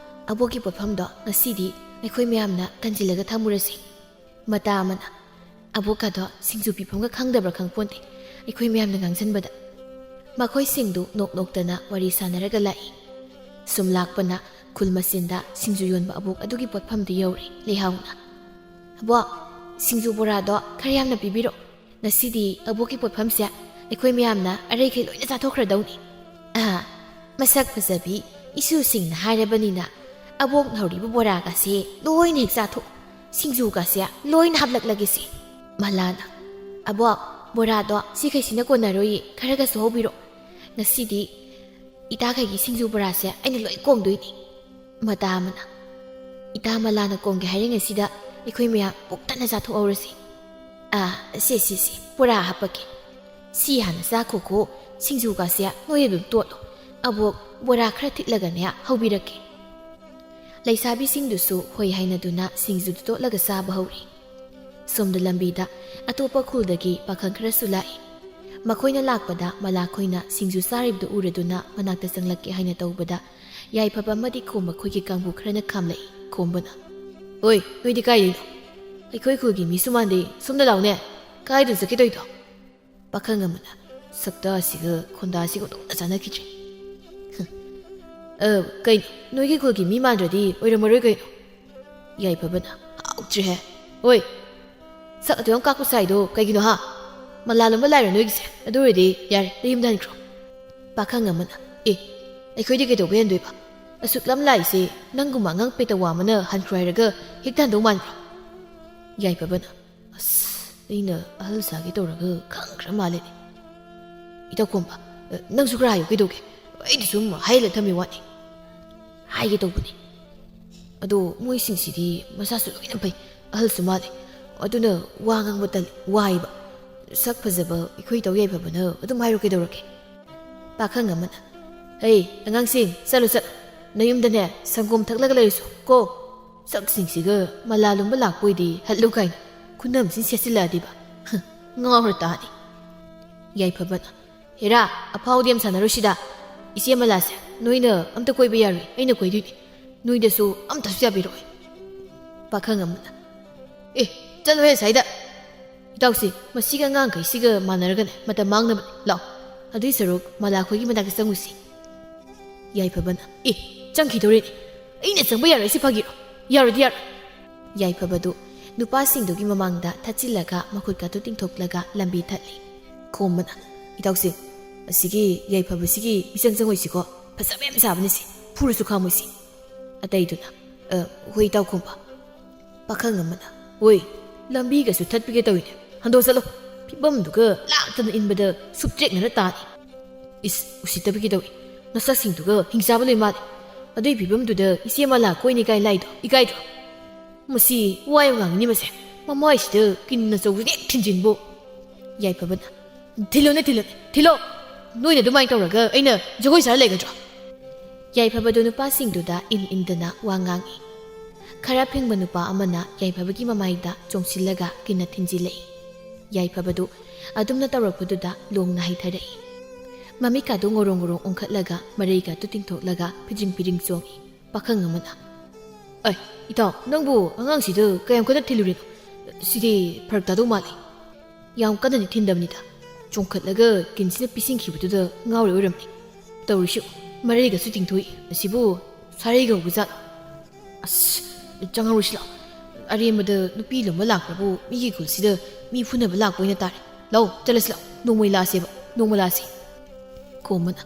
ꯑꯕꯣꯛꯀꯤ ꯄꯣꯠꯐꯝꯗꯣ ꯉꯁꯤꯗꯤ ꯑꯩꯈꯣꯏ ꯃꯌꯥꯝꯅ ꯀꯟꯁꯤꯜꯂꯒ ꯊꯝꯃꯨꯔꯁꯤ"꯫ ꯃꯇꯥ ꯑꯃꯅ, "ꯑꯕꯣꯛꯀꯗꯣ ꯁꯤꯡꯖꯨ ꯄꯤꯐꯝꯒ ꯈꯪꯗꯕ꯭ꯔꯥ ꯈꯪꯄꯣꯟꯇꯦ, ꯑꯩꯈꯣꯏ ꯃꯌꯥꯝꯅ ꯉꯥꯡꯁꯤꯟꯕꯗ"꯫ ꯃꯈꯣꯏꯁꯤꯡꯗꯨ ꯅꯣꯛ ꯅꯣꯛꯇꯅ ꯋꯥꯔꯤ ꯁꯥꯟꯅꯔꯒ ꯂꯥꯛꯏ꯫ ꯁꯨꯝ ꯂꯥꯛꯄꯅ ꯈꯨꯜ ꯃꯆꯤꯟꯗ ꯁꯤꯡꯖꯨ ꯌꯣꯟꯕ ꯑꯕꯣꯛ ꯑꯗꯨꯒꯤ ꯄꯣꯠꯐꯝꯗꯨ ꯌꯧꯔꯦ꯫ ꯂꯩꯍꯥꯎꯅ, "ꯑꯕꯣꯛ, ꯁꯤꯡꯖꯨ ꯕꯣꯔꯥꯗꯣ ꯈꯔ ꯌꯥꯝꯅ ꯄꯤꯕꯤꯔꯣ꯫ ꯉꯁꯤꯗꯤ ꯑꯕꯣꯛꯀꯤ ꯄꯣꯠꯐꯝꯁꯦ ꯑꯩꯈꯣꯏ ꯃꯌꯥꯝꯅ ꯑꯔꯩꯈꯩ ꯂꯣꯏꯅ ꯆꯥꯊꯣꯛꯈ꯭ꯔꯗꯧꯅꯤ"꯫ "ꯑꯥ, ꯃꯁꯛ ꯐꯖꯕꯤ ꯏꯁꯨꯁꯤꯡꯅ ꯍꯥꯏꯔꯕꯅꯤꯅ ꯑꯕꯣꯛꯅ ꯍꯧꯔꯤꯕ ꯕꯣꯔꯥꯒꯁꯦ ꯂꯣꯏꯅ ꯍꯦꯛ ꯆꯥꯊꯣꯛ, ꯁꯤꯡꯖꯨꯒꯁꯦ ꯂꯣꯏꯅ ꯍꯥꯞꯂꯛꯂꯒꯦꯁꯦ"꯫ ꯃꯂꯥꯅ, "ꯑꯕꯣꯛ, ꯕꯣꯔꯥꯗꯣ ꯁꯤꯈꯩꯁꯤꯅ ꯀꯣꯟꯅꯔꯣꯏꯌꯦ, ꯈꯔꯒꯁꯨ ꯍꯧꯕꯤꯔꯣ꯫ ꯉꯁꯤꯗꯤ ꯏꯇꯥꯈꯩꯒꯤ ꯁꯤꯡꯖꯨ ꯕꯣꯔꯥꯁꯦ ꯑꯩꯅ ꯂꯣꯏ ꯀꯣꯡꯗꯣꯏꯅꯤ"꯫ ꯃꯇꯥ ꯑꯃꯅ, "ꯏꯇꯥ ꯃꯂꯥꯅ ꯀꯣꯡꯒꯦ ꯍꯥꯏꯔꯤꯉꯩꯁꯤꯗ ꯑꯩꯈꯣꯏ ꯃꯌꯥꯝ ꯄꯨꯛ ꯊꯟꯅ ꯆꯥꯊꯣꯛꯍꯧꯔꯁꯤ꯫ ꯑꯥ, ꯁꯦ, ꯁꯦ, ꯁꯦ, ꯕꯣꯔꯥ ꯍꯥꯞꯄꯛꯀꯦ꯫ ꯁꯤ ꯍꯥꯟꯅ ꯆꯥꯈꯣꯀꯣ, ꯁꯤꯡꯖꯨꯒꯁꯦ ꯅꯣꯏ ꯑꯗꯨꯝ ꯇꯣꯠꯂꯣ꯫ ꯑꯕꯣꯛ, ꯕꯣꯔꯥ ꯈꯔ ꯊꯤꯠꯂꯒꯅꯦ ꯍꯧꯕꯤꯔꯛꯀꯦ"꯫ ꯂꯩꯁꯥꯕꯤꯁꯤꯡꯗꯨꯁꯨ ꯍꯣꯏ ꯍꯥꯏꯅꯗꯨꯅ ꯁꯤꯡꯖꯨꯗꯨ ꯇꯣꯠꯂꯒ ꯆꯥꯕ ꯍꯧꯔꯤ꯫ ꯁꯣꯝꯗ ꯂꯝꯕꯤꯗ ꯑꯇꯣꯞꯄ ꯈꯨꯜꯗꯒꯤ ꯄꯥꯈꯪ ꯈꯔꯁꯨ ꯂꯥꯛꯏ꯫ ꯃꯈꯣꯏꯅ ꯂꯥꯛꯄꯗ ꯃꯂꯥꯈꯣꯏꯅ ꯁꯤꯡꯖꯨ ꯆꯥꯔꯤꯕꯗꯨ ꯎꯔꯗꯨꯅ ꯃꯅꯥꯛꯇ ꯆꯪꯂꯛꯀꯦ ꯍꯥꯏꯅ ꯇꯧꯕꯗ, ꯌꯥꯏꯐꯕ ꯑꯃꯗꯤ ꯈꯣꯝꯕ ꯈꯣꯏꯒꯤ ꯀꯥꯡꯕꯨ ꯈꯔꯅ ꯈꯥꯝꯂꯛꯏ꯫ ꯈꯣꯝꯕꯅ, "ꯑꯣꯏ, ꯅꯣꯏꯗꯤ ꯀꯥꯏꯗꯩꯅꯣ? ꯑꯩꯈꯣꯏ ꯈꯨꯜꯒꯤ ꯃꯤꯁꯨ ꯃꯥꯟꯗꯦ, ꯁꯣꯝꯗ ꯂꯥꯎꯅꯦ꯫ ꯀꯥꯏꯗꯅꯣ ꯆꯠꯀꯦ ꯇꯧꯔꯤꯗꯣ?" ꯄꯥꯈꯪ ꯑꯃꯅ, "ꯁꯛꯇꯥꯁꯤꯒ ꯈꯣꯟꯗꯥꯁꯤꯒ ꯑꯣꯟꯊꯣꯛꯅ ꯆꯥꯟꯅꯈꯤꯗ꯭ꯔꯦ꯫ ꯑ, ꯀꯩꯅꯣ, ꯅꯣꯏꯒꯤ ꯈꯨꯜꯒꯤ ꯃꯤ ꯃꯥꯟꯗ꯭ꯔꯗꯤ ꯑꯣꯏꯔꯝꯃꯔꯣꯏ ꯀꯩꯅꯣ?" ꯌꯥꯏꯐꯕꯅ, "ꯍꯥꯎꯇ꯭ꯔꯦꯍꯦ꯫ ꯑꯣꯏ, ꯁꯛ ꯑꯗꯨ ꯌꯥꯝ ꯀꯥꯛꯄ ꯁꯥꯏꯗꯣ ꯀꯩꯒꯤꯅꯣ ꯍꯥ? ꯃꯂꯥ ꯂꯨꯝꯕ ꯂꯥꯏꯔꯣ ꯅꯣꯏꯒꯤꯁꯦ? ꯑꯗꯨ ꯑꯣꯏꯔꯗꯤ ꯌꯥꯔꯦ, ꯅꯌꯨꯝꯗ ꯍꯟꯈ꯭ꯔꯣ꯫ ꯄꯥꯈꯪ ꯑꯃꯅ, "ꯑꯦ, ꯑꯩꯈꯣꯏꯗꯤ ꯀꯩꯗꯧꯕꯩ ꯍꯟꯗꯣꯏꯕ? ꯑꯁꯨꯛ ꯂꯝ ꯂꯥꯛꯏꯁꯦ ꯅꯪꯒꯨꯝꯕ ꯑꯉꯥꯡ ꯄꯦꯇꯋꯥ ꯑꯃꯅ ꯍꯟꯈ꯭ꯔꯣ ꯍꯥꯏꯔꯒ ꯍꯦꯛꯇ ꯍꯟꯗꯧ ꯃꯥꯟꯕ꯭ꯔꯣ?" ꯌꯥꯏꯐꯕꯅ, "ꯑꯁ, ꯑꯩꯅ ꯑꯍꯜ ꯁꯥꯒꯦ ꯇꯧꯔꯒ ꯈꯪꯈ꯭ꯔ ꯃꯥꯜꯂꯦꯅꯦ꯫ ꯏꯇꯥꯎ ꯈꯣꯝꯕ, ꯅꯪꯁꯨ ꯈꯔ ꯍꯥꯏꯌꯨ ꯀꯩꯗꯧꯒꯦ? ꯑꯩꯗꯤ ꯁꯨꯝ ꯍꯥꯏꯍꯜꯂ ꯊꯝꯃꯤ ꯋꯥꯅꯤ꯫ ꯍꯥꯏꯒꯦ ꯇꯧꯕꯅꯤ꯫ ꯑꯗꯣ ꯃꯣꯏꯁꯤꯡꯁꯤꯗꯤ ꯃꯁꯥꯁꯨ ꯂꯣꯏꯅ ꯐꯩ, ꯑꯍꯜꯁꯨ ꯃꯥꯜꯂꯦ꯫ ꯑꯗꯨꯅ ꯋꯥ ꯉꯥꯡꯕ ꯇꯜꯂꯤ, ꯋꯥꯏꯕ꯫ ꯁꯛ ꯐꯖꯕ ꯑꯩꯈꯣꯏ ꯏꯇꯥꯎ ꯌꯥꯏꯐꯕꯅ ꯑꯗꯨꯝ ꯍꯥꯏꯔꯣ ꯀꯩꯗꯧꯔꯒꯦ?" ꯄꯥꯈꯪ ꯑꯃꯅ, "ꯍꯩ, ꯑꯉꯥꯡꯁꯤꯡ, ꯆꯠꯂꯨ ꯆꯠꯂꯨ꯫ ꯅꯌꯨꯝꯗꯅꯦ ꯁꯪꯒꯣꯝ ꯊꯛꯂꯒ ꯂꯩꯔꯨꯁꯨ ꯀꯣ꯫ ꯁꯛꯁꯤꯡꯁꯤꯒ ꯃꯂꯥ ꯂꯨꯝꯕ ꯂꯥꯛꯄ ꯑꯣꯏꯗꯤ ꯍꯠꯂꯨ ꯀꯥꯏꯅ ꯈꯨꯅꯝꯁꯤꯡ ꯁꯦꯠꯆꯤꯜꯂꯛꯑꯗꯤꯕ꯫ ꯍ, ꯉꯥꯎꯔ ꯇꯥꯅꯤ꯫" ꯌꯥꯏꯐꯕꯅ, "ꯍꯦꯔꯥ, ꯑꯐꯥꯎꯗꯤ ꯌꯥꯝ ꯁꯥꯟꯅꯔꯣꯏꯁꯤꯗ꯫ ꯏꯆꯦ ꯃꯂꯥꯁꯦ ꯅꯣꯏꯅ ꯑꯝꯇ ꯀꯣꯏꯕ ꯌꯥꯔꯣꯏ, ꯑꯩꯅ ꯀꯣꯏꯗꯣꯏꯅꯤ꯫ ꯅꯣꯏꯗꯁꯨ ꯑꯝꯇꯁꯨ ꯌꯥꯕꯤꯔꯣꯏ꯫" ꯄꯥꯈꯪ ꯑꯃꯅ, "ꯑꯦ, ꯆꯠꯂꯣꯍꯦ ꯑꯁꯥꯏꯗ꯫ ꯏꯇꯥꯎꯁꯤ, ꯃꯁꯤꯒ ꯑꯉꯥꯡꯈꯩꯁꯤꯒ ꯃꯥꯟꯅꯔꯒꯅꯦ ꯃꯇꯝ ꯃꯥꯡꯅꯕꯅꯦ꯫ ꯂꯥꯛꯑꯣ, ꯑꯗꯨꯏ ꯁꯔꯨꯛ ꯃꯂꯥ ꯑꯩꯈꯣꯏꯒꯤ ꯃꯅꯥꯛꯇ ꯆꯪꯉꯨꯁꯤ꯫" ꯌꯥꯏꯐꯕꯅ, "ꯑꯦ, ꯆꯪꯈꯤꯗꯧꯔꯦꯅꯦ꯫ ꯑꯩꯅ ꯆꯪꯕ ꯌꯥꯔꯣꯏ, ꯁꯤ ꯐꯥꯒꯤꯔꯣ? ꯌꯥꯔꯣꯏꯗꯤ ꯌꯥꯔꯣꯏ꯫" ꯌꯥꯏꯐꯕꯗꯨ ꯅꯨꯄꯥꯁꯤꯡꯗꯨꯒꯤ ꯃꯃꯥꯡꯗ ꯊꯠꯆꯤꯜꯂꯒ ꯃꯈꯨꯠꯀꯥꯗꯨ ꯇꯤꯡꯊꯣꯛꯂꯒ ꯂꯝꯕꯤ ꯊꯠꯂꯤ꯫ ꯈꯣꯝꯕꯅ, "ꯏꯇꯥꯎꯁꯤꯡ, ꯑꯁꯤꯒꯤ ꯌꯥꯏꯐꯕꯁꯤꯒꯤ ꯃꯤꯆꯪ ꯆꯪꯉꯣꯏꯁꯤꯀꯣ꯫ ꯐꯖꯕ ꯌꯥꯝ ꯁꯥꯕꯅꯤ ꯁꯤ꯫ ꯐꯨꯔꯁꯨ ꯈꯥꯝꯃꯣꯏꯁꯤ꯫" ꯑꯇꯩꯗꯨꯅ, "ꯑ, ꯍꯣꯏ, ꯏꯇꯥꯎ ꯈꯣꯝꯕ꯫" ꯄꯥꯈꯪ ꯑꯃꯅ, "ꯍꯣꯏ, ꯂꯝꯕꯤꯒꯁꯨ ꯊꯠꯄꯤꯒꯦ ꯇꯧꯏꯅꯦ꯫ ꯍꯟꯗꯣꯛ ꯆꯠꯂꯣ꯫ ꯐꯤꯕꯝꯗꯨꯒ ꯂꯥꯛꯇꯅ ꯏꯟꯕꯗ ꯁꯨꯞꯇ꯭ꯔꯦꯛꯅꯔ ꯇꯥꯅꯤ꯫ ꯏꯁ, ꯎꯁꯤꯠꯇꯕꯤꯒꯤ ꯇꯧꯏ꯫ ꯅꯁꯛꯁꯤꯡꯗꯨꯒ ꯍꯤꯡꯆꯥꯕ ꯂꯣꯏ ꯃꯥꯜꯂꯦ꯫ ꯑꯗꯨꯏ ꯐꯤꯕꯝꯗꯨꯗ ꯏꯆꯦ ꯃꯂꯥ ꯀꯣꯏꯅꯤ ꯀꯥꯏ ꯂꯥꯏꯗꯣ ꯏꯀꯥꯏꯗ꯭ꯔꯣ? ꯃꯁꯤ ꯋꯥ ꯌꯥꯝ ꯉꯥꯡꯉꯤꯅꯦ ꯃꯁꯦ꯫ ꯃꯃꯥꯏꯁꯤꯗ ꯀꯤꯟ ꯑꯆꯧꯕ ꯍꯦꯛ ꯊꯤꯟꯖꯤꯟꯕꯨ꯫" ꯌꯥꯏꯐꯕꯅ, "ꯊꯤꯜꯂꯣꯅꯦ, ꯊꯤꯜꯂꯣꯅꯦ, ꯊꯤꯜꯂꯣ꯫ ꯅꯣꯏꯅ ꯑꯗꯨꯃꯥꯏꯅ ꯇꯧꯔꯒ ꯑꯩꯅ ꯖꯒꯣꯏ ꯁꯥꯔ ꯂꯩꯒꯗ꯭ꯔꯣ?" ꯌꯥꯏꯐꯕꯗꯨ ꯅꯨꯄꯥꯁꯤꯡꯗꯨꯗ ꯏꯟ ꯏꯟꯗꯅ ꯋꯥ ꯉꯥꯡꯏ꯫ ꯈꯔ ꯐꯤꯡꯕ ꯅꯨꯄꯥ ꯑꯃꯅ ꯌꯥꯏꯐꯕꯒꯤ ꯃꯃꯥꯏꯗ ꯆꯣꯡꯁꯤꯜꯂꯒ ꯀꯤꯟꯅ ꯊꯤꯟꯖꯤꯜꯂꯛꯏ꯫ ꯌꯥꯏꯐꯕꯗꯨ ꯑꯗꯨꯝꯅ ꯇꯧꯔꯛꯄꯗꯨꯗ ꯂꯣꯡꯅ ꯍꯩꯊꯔꯛꯏ꯫ ꯃꯃꯤꯠꯀꯥꯗꯨ ꯉꯣꯔꯣꯡ ꯉꯣꯔꯣꯡ ꯑꯣꯟꯈꯠꯂꯒ ꯃꯔꯩꯒꯥꯗꯨ ꯇꯤꯡꯊꯣꯛꯂꯒ ꯐꯤꯗ꯭ꯔꯤꯡ ꯐꯤꯗ꯭ꯔꯤꯡ ꯆꯣꯡꯏ꯫ ꯄꯥꯈꯪ ꯑꯃꯅ, "ꯑꯩ, ꯏꯇꯥꯎ, ꯅꯪꯕꯨ ꯑꯉꯥꯡꯁꯤꯗ ꯀꯌꯥꯝ ꯀꯟꯅ ꯊꯤꯜꯂꯨꯔꯤꯅꯣ? ꯁꯤꯗꯤ ꯐꯔꯛ ꯇꯥꯗꯧ ꯃꯥꯜꯂꯦ꯫" ꯌꯥꯝ ꯀꯟꯅꯗꯤ ꯊꯤꯟꯗꯕꯅꯤꯗ꯫ ꯆꯣꯡꯈꯠꯂꯒ ꯀꯤꯟꯁꯤꯅ ꯄꯤꯁꯤꯟꯈꯤꯕꯗꯨꯗ ꯉꯥꯎꯔꯤ ꯑꯣꯏꯔꯝꯃꯤ꯫ ꯇꯧꯔꯤꯁꯤ ꯃꯔꯩꯒꯁꯨ ꯇꯤꯡꯊꯣꯛꯏ꯫ ꯑꯁꯤꯕꯨ ꯁꯥꯔꯩꯒ ꯍꯧꯕ ꯖꯥꯠꯂꯣ? ꯑꯁ, ꯆꯪꯍꯧꯔꯁꯤ ꯂꯥꯛꯑꯣ꯫ ꯑꯔꯦꯝꯕꯗ ꯅꯨꯄꯤ ꯂꯨꯝꯕ ꯂꯥꯛꯄꯕꯨ ꯃꯤꯒꯤ ꯈꯨꯜꯁꯤꯗ ꯃꯤ ꯐꯨꯅꯕ ꯂꯥꯛꯄ ꯑꯣꯏꯅ ꯇꯥꯔꯦ꯫ ꯂꯥꯛꯑꯣ, ꯆꯠꯂꯁꯤ ꯂꯥꯛꯑꯣ, ꯅꯣꯡꯃꯩ ꯂꯥꯛꯑꯁꯦꯕ, ꯅꯣꯡꯃ ꯂꯥꯛꯑꯁꯤ꯫ ꯈꯣꯝꯕꯅ,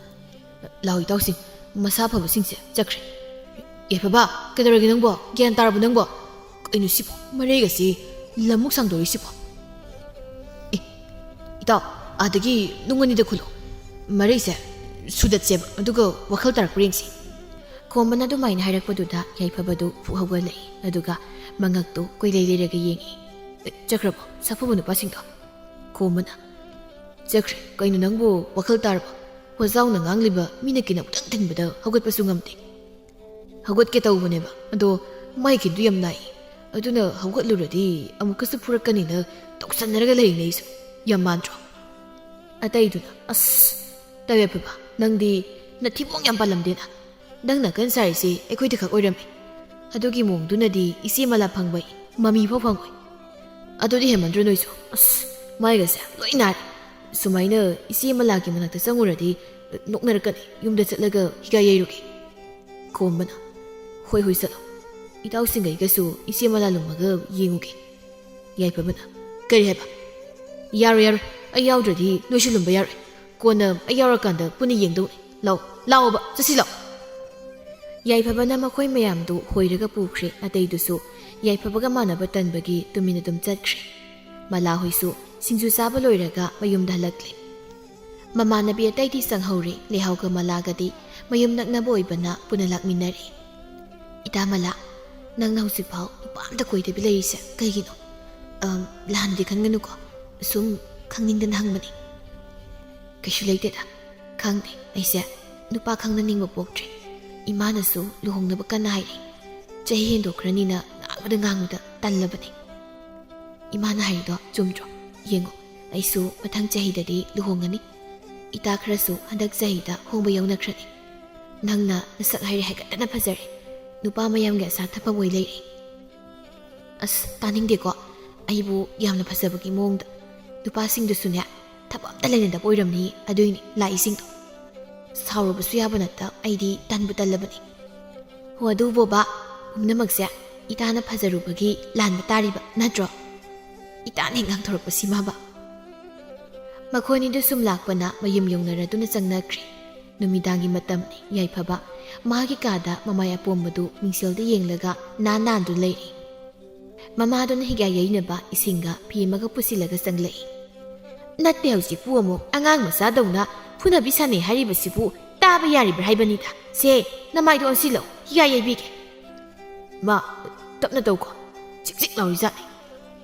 "ꯂꯥꯛꯑꯣ ꯏꯇꯥꯎꯁꯤꯡ, ꯃꯁꯥ ꯐꯕꯁꯤꯡꯁꯦ ꯆꯠꯈ꯭ꯔꯦ꯫" "ꯌꯥꯏꯐꯕ, ꯀꯩꯗꯧꯔꯒꯦ ꯅꯪꯕꯣ? ꯒ꯭ꯌꯥꯟ ꯇꯥꯔꯕ ꯅꯪꯕꯣ? ꯀꯩꯅꯣ ꯁꯤꯕꯣ? ꯃꯔꯩꯒꯁꯤ ꯂꯝꯃꯨꯛ ꯁꯥꯡꯗꯣꯔꯤꯁꯤꯕꯣ?" "ꯑꯦ, ꯏꯇꯥꯎ, ꯑꯥꯗꯒꯤ ꯅꯨꯡ ꯑꯅꯤꯗ ꯈꯨꯜꯂꯣ꯫ ꯃꯔꯩꯁꯦ ꯁꯨꯗꯠꯁꯦꯕ, ꯑꯗꯨꯒ ꯋꯥꯈꯜ ꯇꯥꯔꯛꯄ꯭ꯔꯥ ꯌꯦꯡꯁꯤ꯫" ꯈꯣꯝꯕꯅ ꯑꯗꯨꯃꯥꯏꯅ ꯍꯥꯏꯔꯛꯄꯗꯨꯗ ꯌꯥꯏꯐꯕꯗꯨ ꯐꯨꯛ ꯍꯧꯒꯠꯂꯛꯏ, ꯑꯗꯨꯒ ꯃꯉꯛꯇꯨ ꯀꯣꯏꯂꯩ ꯂꯩꯔꯒ ꯌꯦꯡꯉꯤ꯫ "ꯑꯦ, ꯆꯠꯈ꯭ꯔꯕꯣ ꯁꯥꯐꯨꯕ ꯅꯨꯄꯥꯁꯤꯡꯗꯣ?" ꯈꯣꯝꯕꯅ, "ꯆꯠꯈ꯭ꯔꯦ꯫ ꯀꯩꯅꯣ ꯅꯪꯕꯨ ꯋꯥꯈꯜ ꯇꯥꯔꯕꯣ? ꯋꯥꯖꯥꯎꯅ ꯉꯥꯡꯂꯤꯕ ꯃꯤꯅ ꯀꯤꯅ ꯑꯃꯨꯛꯇꯪ ꯊꯤꯟꯕꯗ ꯍꯧꯒꯠꯄꯁꯨ ꯉꯝꯗꯦ꯫" "ꯍꯧꯒꯠꯀꯦ ꯇꯧꯕꯅꯦꯕ, ꯑꯗꯣ ꯃꯥꯏ ꯈꯤꯟꯗꯨ ꯌꯥꯝ ꯅꯥꯏ꯫ ꯑꯗꯨꯅ ꯍꯧꯒꯠꯂꯨꯔꯗꯤ ꯑꯃꯨꯛꯀꯁꯨ ꯐꯨꯔꯛꯀꯅꯤꯅ ꯇꯧꯁꯟꯅꯔꯒ ꯂꯩꯔꯤꯅꯦ ꯑꯩꯁꯨ꯫ ꯌꯥꯝ ꯃꯥꯟꯗ꯭ꯔꯣ?" ꯑꯇꯩꯗꯨꯅ, "ꯑꯁ, ꯇꯧꯋꯦ ꯐꯕ, ꯅꯪꯗꯤ ꯅꯊꯤꯕꯣꯡ ꯌꯥꯝ ꯄꯥꯜꯂꯝꯗꯦꯅ꯫ ꯅꯪꯅ ꯀꯟ ꯁꯥꯔꯤꯁꯦ ꯑꯩꯈꯣꯏꯗ ꯈꯛ ꯑꯣꯏꯔꯝꯃꯦ꯫ ꯑꯗꯨꯒꯤ ꯃꯑꯣꯡꯗꯨꯅꯗꯤ ꯏꯆꯦ ꯃꯂꯥ ꯐꯪꯕꯩ ꯃꯃꯤ ꯐꯥꯎ ꯐꯪꯉꯣꯏ꯫ ꯑꯗꯨꯗꯤ ꯍꯦꯟꯃꯟꯗ꯭ꯔꯣ ꯅꯣꯏꯁꯨ? ꯑꯁ, ꯃꯥꯏꯒꯁꯦ ꯂꯣꯏ ꯅꯥꯔꯦ꯫ ꯁꯨꯃꯥꯏꯅ ꯏꯆꯦ ꯃꯂꯥꯒꯤ ꯃꯅꯥꯛꯇ ꯆꯪꯉꯨꯔꯗꯤ ꯅꯣꯛꯅꯔꯛꯀꯅꯤ꯫ ꯌꯨꯝꯗ ꯆꯠꯂꯒ ꯍꯤꯒꯥꯏ ꯌꯩꯔꯨꯒꯦ꯫" ꯈꯣꯝꯕꯅ, "ꯍꯣꯏ, ꯍꯣꯏ, ꯆꯠꯂꯣ꯫ ꯏꯇꯥꯎꯁꯤꯡꯒꯩꯒꯁꯨ ꯏꯆꯦ ꯃꯂꯥ ꯂꯨꯝꯃꯒ ꯌꯦꯡꯉꯨꯒꯦ꯫" ꯌꯥꯏꯐꯕꯅ, "ꯀꯔꯤ ꯍꯥꯏꯕ? ꯌꯥꯔꯣꯏ, ꯌꯥꯔꯣꯏ꯫ ꯑꯩ ꯌꯥꯎꯗ꯭ꯔꯗꯤ ꯅꯣꯏꯁꯨ ꯂꯨꯝꯕ ꯌꯥꯔꯣꯏ꯫ ꯀꯣꯟꯅ ꯑꯩ ꯌꯥꯎꯔꯀꯥꯟꯗ ꯄꯨꯟꯅ ꯌꯦꯡꯗꯧꯅꯤ꯫ ꯂꯥꯛꯑꯣ, ꯂꯥꯛꯑꯣꯕ, ꯆꯠꯁꯤ ꯂꯥꯛꯑꯣ꯫" ꯌꯥꯏꯐꯕꯅ ꯃꯈꯣꯏ ꯃꯌꯥꯝꯗꯨ ꯍꯣꯏꯔꯒ ꯄꯨꯈ꯭ꯔꯦ꯫ ꯑꯇꯩꯗꯨꯁꯨ ꯌꯥꯏꯐꯕꯒ ꯃꯥꯟꯅꯕ ꯇꯟꯕꯒꯤ ꯇꯨꯃꯤꯟ ꯑꯗꯨꯝ ꯆꯠꯈ꯭ꯔꯦ꯫ ꯃꯂꯥ ꯍꯣꯏꯁꯨ ꯁꯤꯡꯖꯨ ꯆꯥꯕ ꯂꯣꯏꯔꯒ ꯃꯌꯨꯝꯗ ꯍꯜꯂꯛꯂꯦ꯫ ꯃꯃꯥꯟꯅꯕꯤ ꯑꯇꯩꯗꯤ ꯆꯪꯍꯧꯔꯦ꯫ ꯂꯩꯍꯥꯎꯒ ꯃꯂꯥꯒꯗꯤ ꯃꯌꯨꯝ ꯅꯛꯅꯕ ꯑꯣꯏꯕꯅ ꯄꯨꯟꯅ ꯂꯥꯛꯃꯤꯟꯅꯔꯦ꯫ "ꯏꯇꯥ ꯃꯂꯥ, ꯅꯪꯅ ꯍꯧꯖꯤꯛꯐꯥꯎ ꯅꯨꯄꯥ ꯑꯝꯇ ꯀꯣꯏꯗꯕꯤ ꯂꯩꯔꯤꯁꯦ ꯀꯩꯒꯤꯅꯣ? ꯑꯝ, ꯂꯥꯟꯅꯗꯤ ꯈꯟꯒꯅꯨꯀꯣ, ꯁꯨꯝ ꯈꯪꯅꯤꯡꯗꯅ ꯍꯪꯕꯅꯤ꯫" "ꯀꯩꯁꯨ ꯂꯩꯇꯦꯗ, ꯈꯪꯗꯦ, ꯑꯩꯁꯦ ꯅꯨꯄꯥ ꯈꯪꯅꯅꯤꯡꯕ ꯄꯣꯛꯇ꯭ꯔꯦ꯫ ꯏꯃꯥꯅꯁꯨ ꯂꯨꯍꯣꯡꯅꯕ ꯀꯟꯅ ꯍꯥꯏꯔꯤ꯫ ꯆꯍꯤ ꯍꯦꯟꯗꯣꯛꯈ꯭ꯔꯅꯤꯅ ꯉꯥꯡꯕꯗ ꯉꯥꯡꯕꯗ ꯇꯜꯂꯕꯅꯦ꯫" "ꯏꯃꯥꯅ ꯍꯥꯏꯔꯤꯗꯣ ꯆꯨꯝꯗ꯭ꯔꯣ? ꯌꯦꯡꯉꯣ, ꯑꯩꯁꯨ ꯃꯊꯪ ꯆꯍꯤꯗꯗꯤ ꯂꯨꯍꯣꯡꯉꯅꯤ꯫ ꯏꯇꯥ ꯈꯔꯁꯨ ꯍꯟꯗꯛ ꯆꯍꯤꯗ ꯍꯣꯡꯕ ꯌꯥꯎꯅꯈ꯭ꯔꯅꯤ꯫ ꯅꯪꯅ ꯅꯁꯛ ꯍꯥꯏꯔꯦ ꯍꯥꯏꯒꯠꯇꯅ ꯐꯖꯔꯦ꯫ ꯅꯨꯄꯥ ꯃꯌꯥꯝꯒꯤ ꯑꯁꯥ ꯊꯝꯐꯝ ꯑꯣꯏ ꯂꯩꯔꯦ꯫" "ꯑꯁ, ꯇꯥꯅꯤꯡꯗꯦꯀꯣ꯫ ꯑꯩꯕꯨ ꯌꯥꯝꯅ ꯐꯖꯕꯒꯤ ꯃꯑꯣꯡꯗ꯫ ꯅꯨꯄꯥꯁꯤꯡꯗꯨꯁꯨꯅꯦ, ꯊꯕꯛ ꯑꯝꯇ ꯂꯩꯅꯗꯕ ꯑꯣꯏꯔꯝꯅꯤ, ꯑꯗꯨꯏꯅꯤ ꯂꯥꯛꯏꯁꯤꯡꯗꯣ꯫ ꯁꯥꯎꯔꯨꯕꯁꯨ ꯌꯥꯕ ꯅꯠꯇ, ꯑꯩꯗꯤ ꯇꯟꯕꯨ ꯇꯜꯂꯕꯅꯤ꯫" "ꯍꯣ, ꯑꯗꯨꯕꯣꯕ, ꯄꯨꯝꯅꯃꯛꯁꯦ ꯏꯇꯥꯅ ꯐꯖꯔꯨꯕꯒꯤ ꯂꯥꯟꯕ ꯇꯥꯔꯤꯕ ꯅꯠꯇ꯭ꯔꯣ? ꯏꯇꯥꯅ ꯍꯦꯛ ꯉꯥꯡꯊꯣꯔꯛꯄꯁꯤꯃꯕ꯫ ꯃꯈꯣꯏꯅꯤꯗꯨ ꯁꯨꯝ ꯂꯥꯛꯄꯅ ꯃꯌꯨꯝ ꯌꯧꯅꯔꯗꯨꯅ ꯆꯪꯅꯈ꯭ꯔꯦ꯫ ꯅꯨꯃꯤꯗꯥꯡꯒꯤ ꯃꯇꯝꯅꯤ꯫ ꯌꯥꯏꯐꯕ ꯃꯥꯒꯤ ꯀꯥꯗ ꯃꯃꯥꯏ ꯑꯄꯣꯝꯕꯗꯨ ꯃꯤꯡꯁꯦꯜꯗ ꯌꯦꯡꯂꯒ ꯅꯥꯟ ꯅꯥꯟꯗꯨꯅ ꯂꯩꯔꯤ꯫ ꯃꯃꯥꯗꯨꯅ ꯍꯤꯒꯥꯏ ꯌꯩꯅꯕ ꯏꯁꯤꯡꯒ ꯐꯤ ꯑꯃꯒ ꯄꯨꯁꯤꯜꯂꯒ ꯆꯪꯂꯛꯏ꯫ "ꯅꯠꯇꯦ, ꯍꯧꯖꯤꯛꯄꯨ ꯑꯃꯨꯛ ꯑꯉꯥꯡ ꯃꯆꯥꯗꯧꯅ ꯐꯨꯅꯕꯤ ꯁꯥꯟꯅꯩ ꯍꯥꯏꯔꯤꯕꯁꯤꯕꯨ ꯇꯥꯕ ꯌꯥꯔꯤꯕ꯭ꯔꯥ ꯍꯥꯏꯕꯅꯤꯗ꯫ ꯁꯦ, ꯅꯃꯥꯏꯗꯣ ꯑꯣꯟꯁꯤꯜꯂꯣ, ꯍꯤꯒꯥꯏ ꯌꯩꯕꯤꯒꯦ꯫" "ꯃꯥ, ꯇꯞꯅ ꯇꯧꯀꯣ, ꯆꯤꯛ ꯆꯤꯛ ꯂꯥꯎꯔꯤꯖꯥꯠꯅꯤ꯫"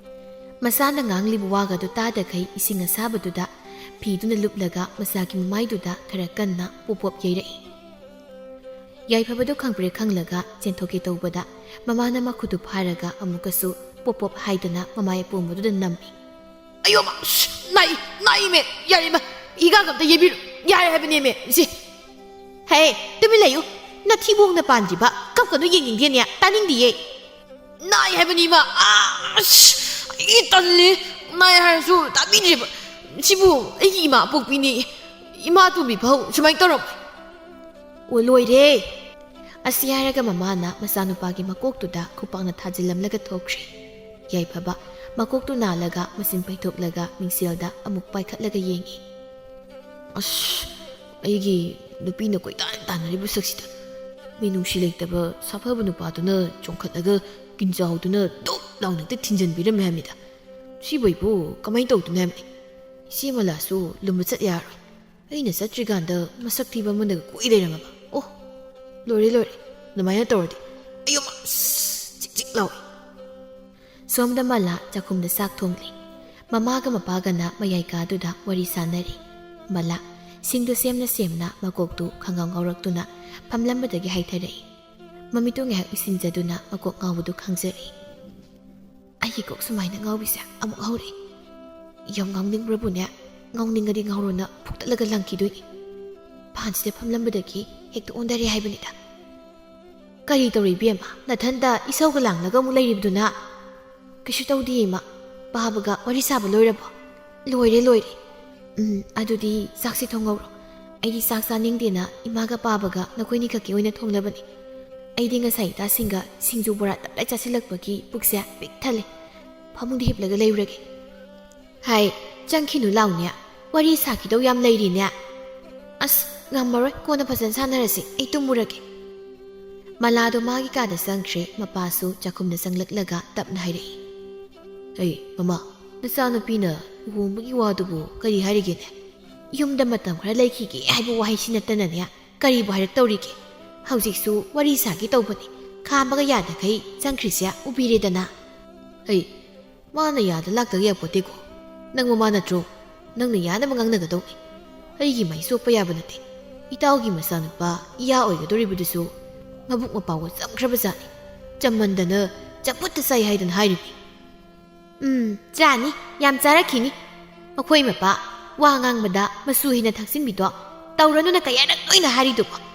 ꯃꯆꯥꯅ ꯉꯥꯡꯂꯤꯕ ꯋꯥꯒꯗꯨ ꯇꯥꯗꯈꯩ ꯏꯁꯤꯡ ꯑꯁꯥꯕꯗꯨꯗ ꯐꯤꯗꯨꯅ ꯂꯨꯞꯂꯒ ꯃꯆꯥꯒꯤ ꯃꯃꯥꯏꯗꯨꯗ ꯈꯔ ꯀꯟꯅ ꯄꯣꯞ ꯄꯣꯞ ꯌꯩꯔꯛꯏ꯫ ꯌꯥꯏꯐꯕꯗꯨ ꯈꯪꯄ꯭ꯔꯦꯛ ꯈꯪꯂꯒ ꯆꯦꯟꯊꯣꯛꯀꯦ ꯇꯧꯕꯗ ꯃꯃꯥꯅ ꯃꯈꯨꯠꯇꯨ ꯐꯥꯔꯒ ꯑꯃꯨꯛꯀꯁꯨ ꯄꯣꯞ ꯄꯣꯞ ꯍꯥꯏꯗꯅ ꯃꯃꯥꯏ ꯑꯄꯣꯝꯕꯗꯨꯗ ꯅꯝꯃꯤ꯫ "ꯑꯌꯣ ꯃꯥ, ꯅꯥꯏ, ꯅꯥꯏꯃꯦ, ꯌꯥꯔꯦ ꯃꯥ, ꯍꯤꯒꯥꯒ ꯑꯝꯇ ꯌꯩꯕꯤꯔꯣ, ꯌꯥꯔꯦ ꯍꯥꯏꯕꯅꯦꯃꯦ ꯁꯤ꯫" "ꯍꯦ, ꯇꯨꯃꯤꯟ ꯂꯩꯌꯨ, ꯅꯊꯤꯕꯣꯡꯅ ꯄꯥꯟꯗ꯭ꯔꯤꯕ ꯀꯞꯀꯅꯨ, ꯌꯦꯡꯅꯤꯡꯗꯦꯅꯦ, ꯇꯥꯅꯤꯡꯗꯤꯌꯦ꯫" "ꯅꯥꯏ ꯍꯥꯏꯕꯅꯤ ꯏꯃꯥ꯫ ꯑꯁ, ꯑꯩ ꯇꯜꯂꯤ꯫ ꯅꯥꯏ ꯍꯥꯏꯔꯁꯨ ꯇꯥꯕꯤꯗ꯭ꯔꯤꯕ꯫ ꯁꯤꯕꯨ ꯑꯩꯒꯤ ꯏꯃꯥ ꯄꯣꯛꯄꯤꯅꯤ꯫ ꯏꯃꯥ ꯇꯣꯝꯕꯤ ꯐꯥꯎ ꯁꯨꯃꯥꯏꯅ ꯇꯧꯔꯝꯃꯣꯏ꯫" "ꯑꯣ, ꯂꯣꯏꯔꯦ!" ꯑꯁꯤ ꯍꯥꯏꯔꯒ ꯃꯃꯥꯅ ꯃꯆꯥꯅꯨꯄꯥꯒꯤ ꯃꯀꯣꯛꯇꯨꯗ ꯈꯨꯄꯥꯛꯅ ꯊꯥꯖꯤꯜꯂꯝꯂꯒ ꯊꯣꯛꯈ꯭ꯔꯦ꯫ ꯌꯥꯏꯐꯕ ꯃꯀꯣꯛꯇꯨ ꯅꯥꯜꯂꯒ ꯃꯆꯤꯟ ꯄꯩꯊꯣꯛꯂꯒ ꯃꯤꯡꯁꯦꯜꯗ ꯑꯃꯨꯛ ꯄꯥꯏꯈꯠꯂꯒ ꯌꯦꯡꯉꯤ꯫ "ꯑꯁ, ꯑꯩꯒꯤ ꯅꯨꯄꯤꯅ ꯀꯣꯏꯇꯥꯟ ꯇꯥꯟꯅꯔꯤꯕ ꯁꯛꯁꯤꯗ ꯃꯤꯅꯨꯡꯁꯤ ꯂꯩꯇꯕ ꯁꯥꯐꯕ ꯅꯨꯄꯥꯗꯨꯅ ꯆꯣꯡꯈꯠꯂꯒ ꯀꯤꯟꯖꯥꯎꯗꯨꯅ ꯗꯨꯞ ꯂꯥꯎꯅ ꯍꯦꯛꯇ ꯊꯤꯟꯖꯟꯕꯤꯔꯝꯃꯦ ꯍꯥꯏꯕꯅꯤꯗ꯫ ꯁꯤꯕꯨ ꯑꯩꯕꯨ ꯀꯃꯥꯏꯅ ꯇꯧꯗꯣꯏꯅꯣ ꯍꯥꯏꯕꯅꯤ? ꯏꯆꯦ ꯃꯂꯥꯁꯨ ꯂꯨꯝꯕ ꯆꯠ ꯌꯥꯔꯣꯏ꯫ ꯑꯩꯅ ꯆꯠꯇ꯭ꯔꯤꯀꯥꯟꯗ ꯃꯁꯛ ꯊꯤꯕ ꯑꯃꯅꯒ ꯀꯣꯏ ꯂꯩꯔꯝꯃꯕ꯫ ꯑꯣ, ꯂꯣꯏꯔꯦ, ꯂꯣꯏꯔꯦ꯫ ꯑꯗꯨꯃꯥꯏꯅ ꯇꯧꯔꯗꯤ ꯑꯩ ꯑꯃ ꯆꯤꯛ ꯆꯤꯛ ꯂꯥꯎꯏ꯫" ꯁꯣꯝꯗ ꯃꯂꯥ ꯆꯥꯛꯈꯨꯝꯗ ꯆꯥꯛ ꯊꯣꯡꯂꯤ꯫ ꯃꯃꯥꯒ ꯃꯄꯥꯒꯅ ꯃꯌꯥꯏ ꯀꯥꯗꯨꯗ ꯋꯥꯔꯤ ꯁꯥꯟꯅꯔꯤ꯫ ꯃꯂꯥ ꯁꯤꯡꯗꯨ ꯁꯦꯝꯅ ꯁꯦꯝꯅ ꯃꯀꯣꯛꯇꯨ ꯈꯪꯉꯥꯎ ꯉꯥꯎꯔꯛꯇꯨꯅ ꯐꯝꯂꯝꯕꯗꯒꯤ ꯍꯥꯏꯊꯔꯛꯏ꯫ ꯃꯃꯤꯠꯇꯨ ꯉꯥꯏꯍꯥꯛ ꯎꯏꯁꯤꯟꯖꯗꯨꯅ ꯃꯀꯣꯛ ꯉꯥꯎꯕꯗꯨ ꯈꯪꯖꯔꯛꯏ꯫ "ꯑꯩꯒꯤ ꯀꯣꯛ ꯁꯨꯃꯥꯏꯅ ꯉꯥꯎꯔꯤꯁꯦ ꯑꯃꯨꯛ ꯍꯧꯔꯛꯏ꯫ ꯌꯥꯝ ꯉꯥꯎꯅꯤꯡꯕ꯭ꯔꯕꯨꯅꯦ? ꯉꯥꯎꯅꯤꯡꯉꯗꯤ ꯉꯥꯎꯔꯣꯅ ꯐꯨꯛꯇꯠꯂꯒ ꯂꯪꯈꯤꯗꯣꯏꯅꯤ꯫ ꯐꯥꯟꯁꯤꯗ ꯐꯝꯂꯝꯕꯗꯒꯤ ꯍꯦꯛꯇ ꯑꯣꯟꯊꯔꯦ ꯍꯥꯏꯕꯅꯤꯗ꯫" "ꯀꯔꯤ ꯇꯧꯔꯤ ꯏꯕꯦꯝꯃ? ꯅꯊꯟꯇ ꯏꯁꯧꯒ ꯂꯥꯡꯂꯒ ꯑꯃꯨꯛ ꯂꯩꯔꯤꯕꯗꯨꯅ?" "ꯀꯩꯁꯨ ꯇꯧꯗꯦ ꯏꯃꯥ꯫ ꯄꯥꯕꯒ ꯋꯥꯔꯤ ꯁꯥꯕ ꯂꯣꯏꯔꯕꯣ?" "ꯂꯣꯏꯔꯦ, ꯂꯣꯏꯔꯦ꯫ ꯎꯝ, ꯑꯗꯨꯗꯤ ꯆꯥꯛꯁꯤ ꯊꯣꯡꯍꯧꯔꯣ꯫ ꯑꯩꯗꯤ ꯆꯥꯛ ꯆꯥꯅꯤꯡꯗꯦꯅ ꯏꯃꯥꯒ ꯄꯥꯕꯒ ꯅꯈꯣꯏꯅꯤꯈꯛꯀꯤ ꯑꯣꯏꯅ ꯊꯣꯡꯂꯕꯅꯤ꯫ ꯑꯩꯗꯤ ꯉꯁꯥꯏ ꯏꯇꯥꯁꯤꯡꯒ ꯁꯤꯡꯖꯨ ꯕꯣꯔꯥ ꯇꯞꯂꯥꯏ ꯆꯥꯁꯤꯜꯂꯛꯄꯒꯤ ꯄꯨꯛꯁꯦ ꯄꯤꯛ ꯊꯜꯂꯦ꯫ ꯐꯃꯨꯡꯗ ꯍꯤꯞꯂꯒ ꯂꯩꯔꯨꯔꯒꯦ꯫ ꯍꯥꯏ, ꯆꯪꯈꯤꯅꯨ ꯂꯥꯎꯅꯦ꯫ ꯋꯥꯔꯤ ꯁꯥꯈꯤꯗꯧ ꯌꯥꯝ ꯂꯩꯔꯤꯅꯦ꯫ ꯑꯁ, ꯉꯝꯃꯔꯣꯏ, ꯀꯣꯟꯅ ꯐꯖꯅ ꯁꯥꯟꯅꯔꯁꯤ, ꯑꯩ ꯇꯨꯝꯃꯨꯔꯒꯦ꯫ ꯃꯂꯥꯗꯣ ꯃꯥꯒꯤ ꯀꯥꯗ ꯆꯪꯈ꯭ꯔꯦ, ꯃꯄꯥꯁꯨ ꯆꯥꯛꯈꯨꯝꯗ ꯆꯪꯂꯛꯂꯒ ꯇꯞꯅ ꯍꯥꯏꯔꯛꯏ꯫ ꯑꯩ, ꯃꯃꯥ, ꯅꯆꯥꯅꯨꯄꯤꯅ ꯂꯨꯍꯣꯡꯕꯒꯤ ꯋꯥꯗꯨꯕꯨ ꯀꯔꯤ ꯍꯥꯏꯔꯤꯒꯦꯅꯦ? ꯌꯨꯝꯗ ꯃꯇꯝ ꯈꯔ ꯂꯩꯈꯤꯒꯦ ꯍꯥꯏꯕ ꯋꯥꯍꯩꯁꯤ ꯅꯠꯇꯅꯅꯦ, ꯀꯔꯤꯕꯨ ꯍꯥꯏꯔꯛꯇꯧꯔꯤꯒꯦ? ꯍꯧꯖꯤꯛꯁꯨ ꯋꯥꯔꯤ ꯁꯥꯒꯦ ꯇꯧꯕꯅꯤ, ꯈꯥꯝꯕꯒ ꯌꯥꯗꯈꯩ ꯆꯪꯈ꯭ꯔꯤꯁꯦ ꯎꯕꯤꯔꯦꯗꯅ꯫ ꯑꯩ, ꯃꯥꯅ ꯌꯥꯗ ꯂꯥꯛꯇꯒ ꯌꯥꯄꯣꯠꯇꯦꯀꯣ꯫ ꯅꯪ ꯃꯃꯥ ꯅꯠꯇ꯭ꯔꯣ? ꯅꯪꯅ ꯌꯥꯅꯕ ꯉꯥꯡꯅꯒꯗꯧꯅꯤ꯫ ꯑꯩꯒꯤ ꯃꯥꯏ ꯆꯣꯞꯄ ꯌꯥꯕ ꯅꯠꯇꯦ꯫ ꯏꯇꯥꯎꯒꯤ ꯃꯆꯥꯅꯨꯄꯥ ꯏꯌꯥ ꯑꯣꯏꯒꯗꯧꯔꯤꯕꯗꯨꯁꯨ ꯃꯕꯨꯛ ꯃꯄꯥꯎꯒ ꯆꯝꯈ꯭ꯔꯕ ꯖꯥꯠꯅꯤ꯫ ꯆꯝꯃꯟꯗꯅ ꯆꯝꯐꯨꯠꯇ ꯆꯥꯏ ꯍꯥꯏꯗꯅ ꯍꯥꯏꯔꯤꯕꯅꯤ꯫ ꯎꯝ, ꯆꯥꯅꯤ, ꯌꯥꯝ ꯆꯥꯔꯛꯈꯤꯅꯤ꯫ ꯃꯈꯣꯏ ꯃꯄꯥ ꯋꯥ ꯉꯥꯡꯕꯗ ꯃꯆꯨ ꯍꯦꯟꯅ ꯊꯥꯛꯆꯤꯟꯕꯤꯗꯣ ꯇꯧꯔꯅꯨꯅ ꯀꯌꯥꯔꯛ ꯂꯣꯏꯅ ꯍꯥꯏꯔꯤꯗꯨꯕꯣ?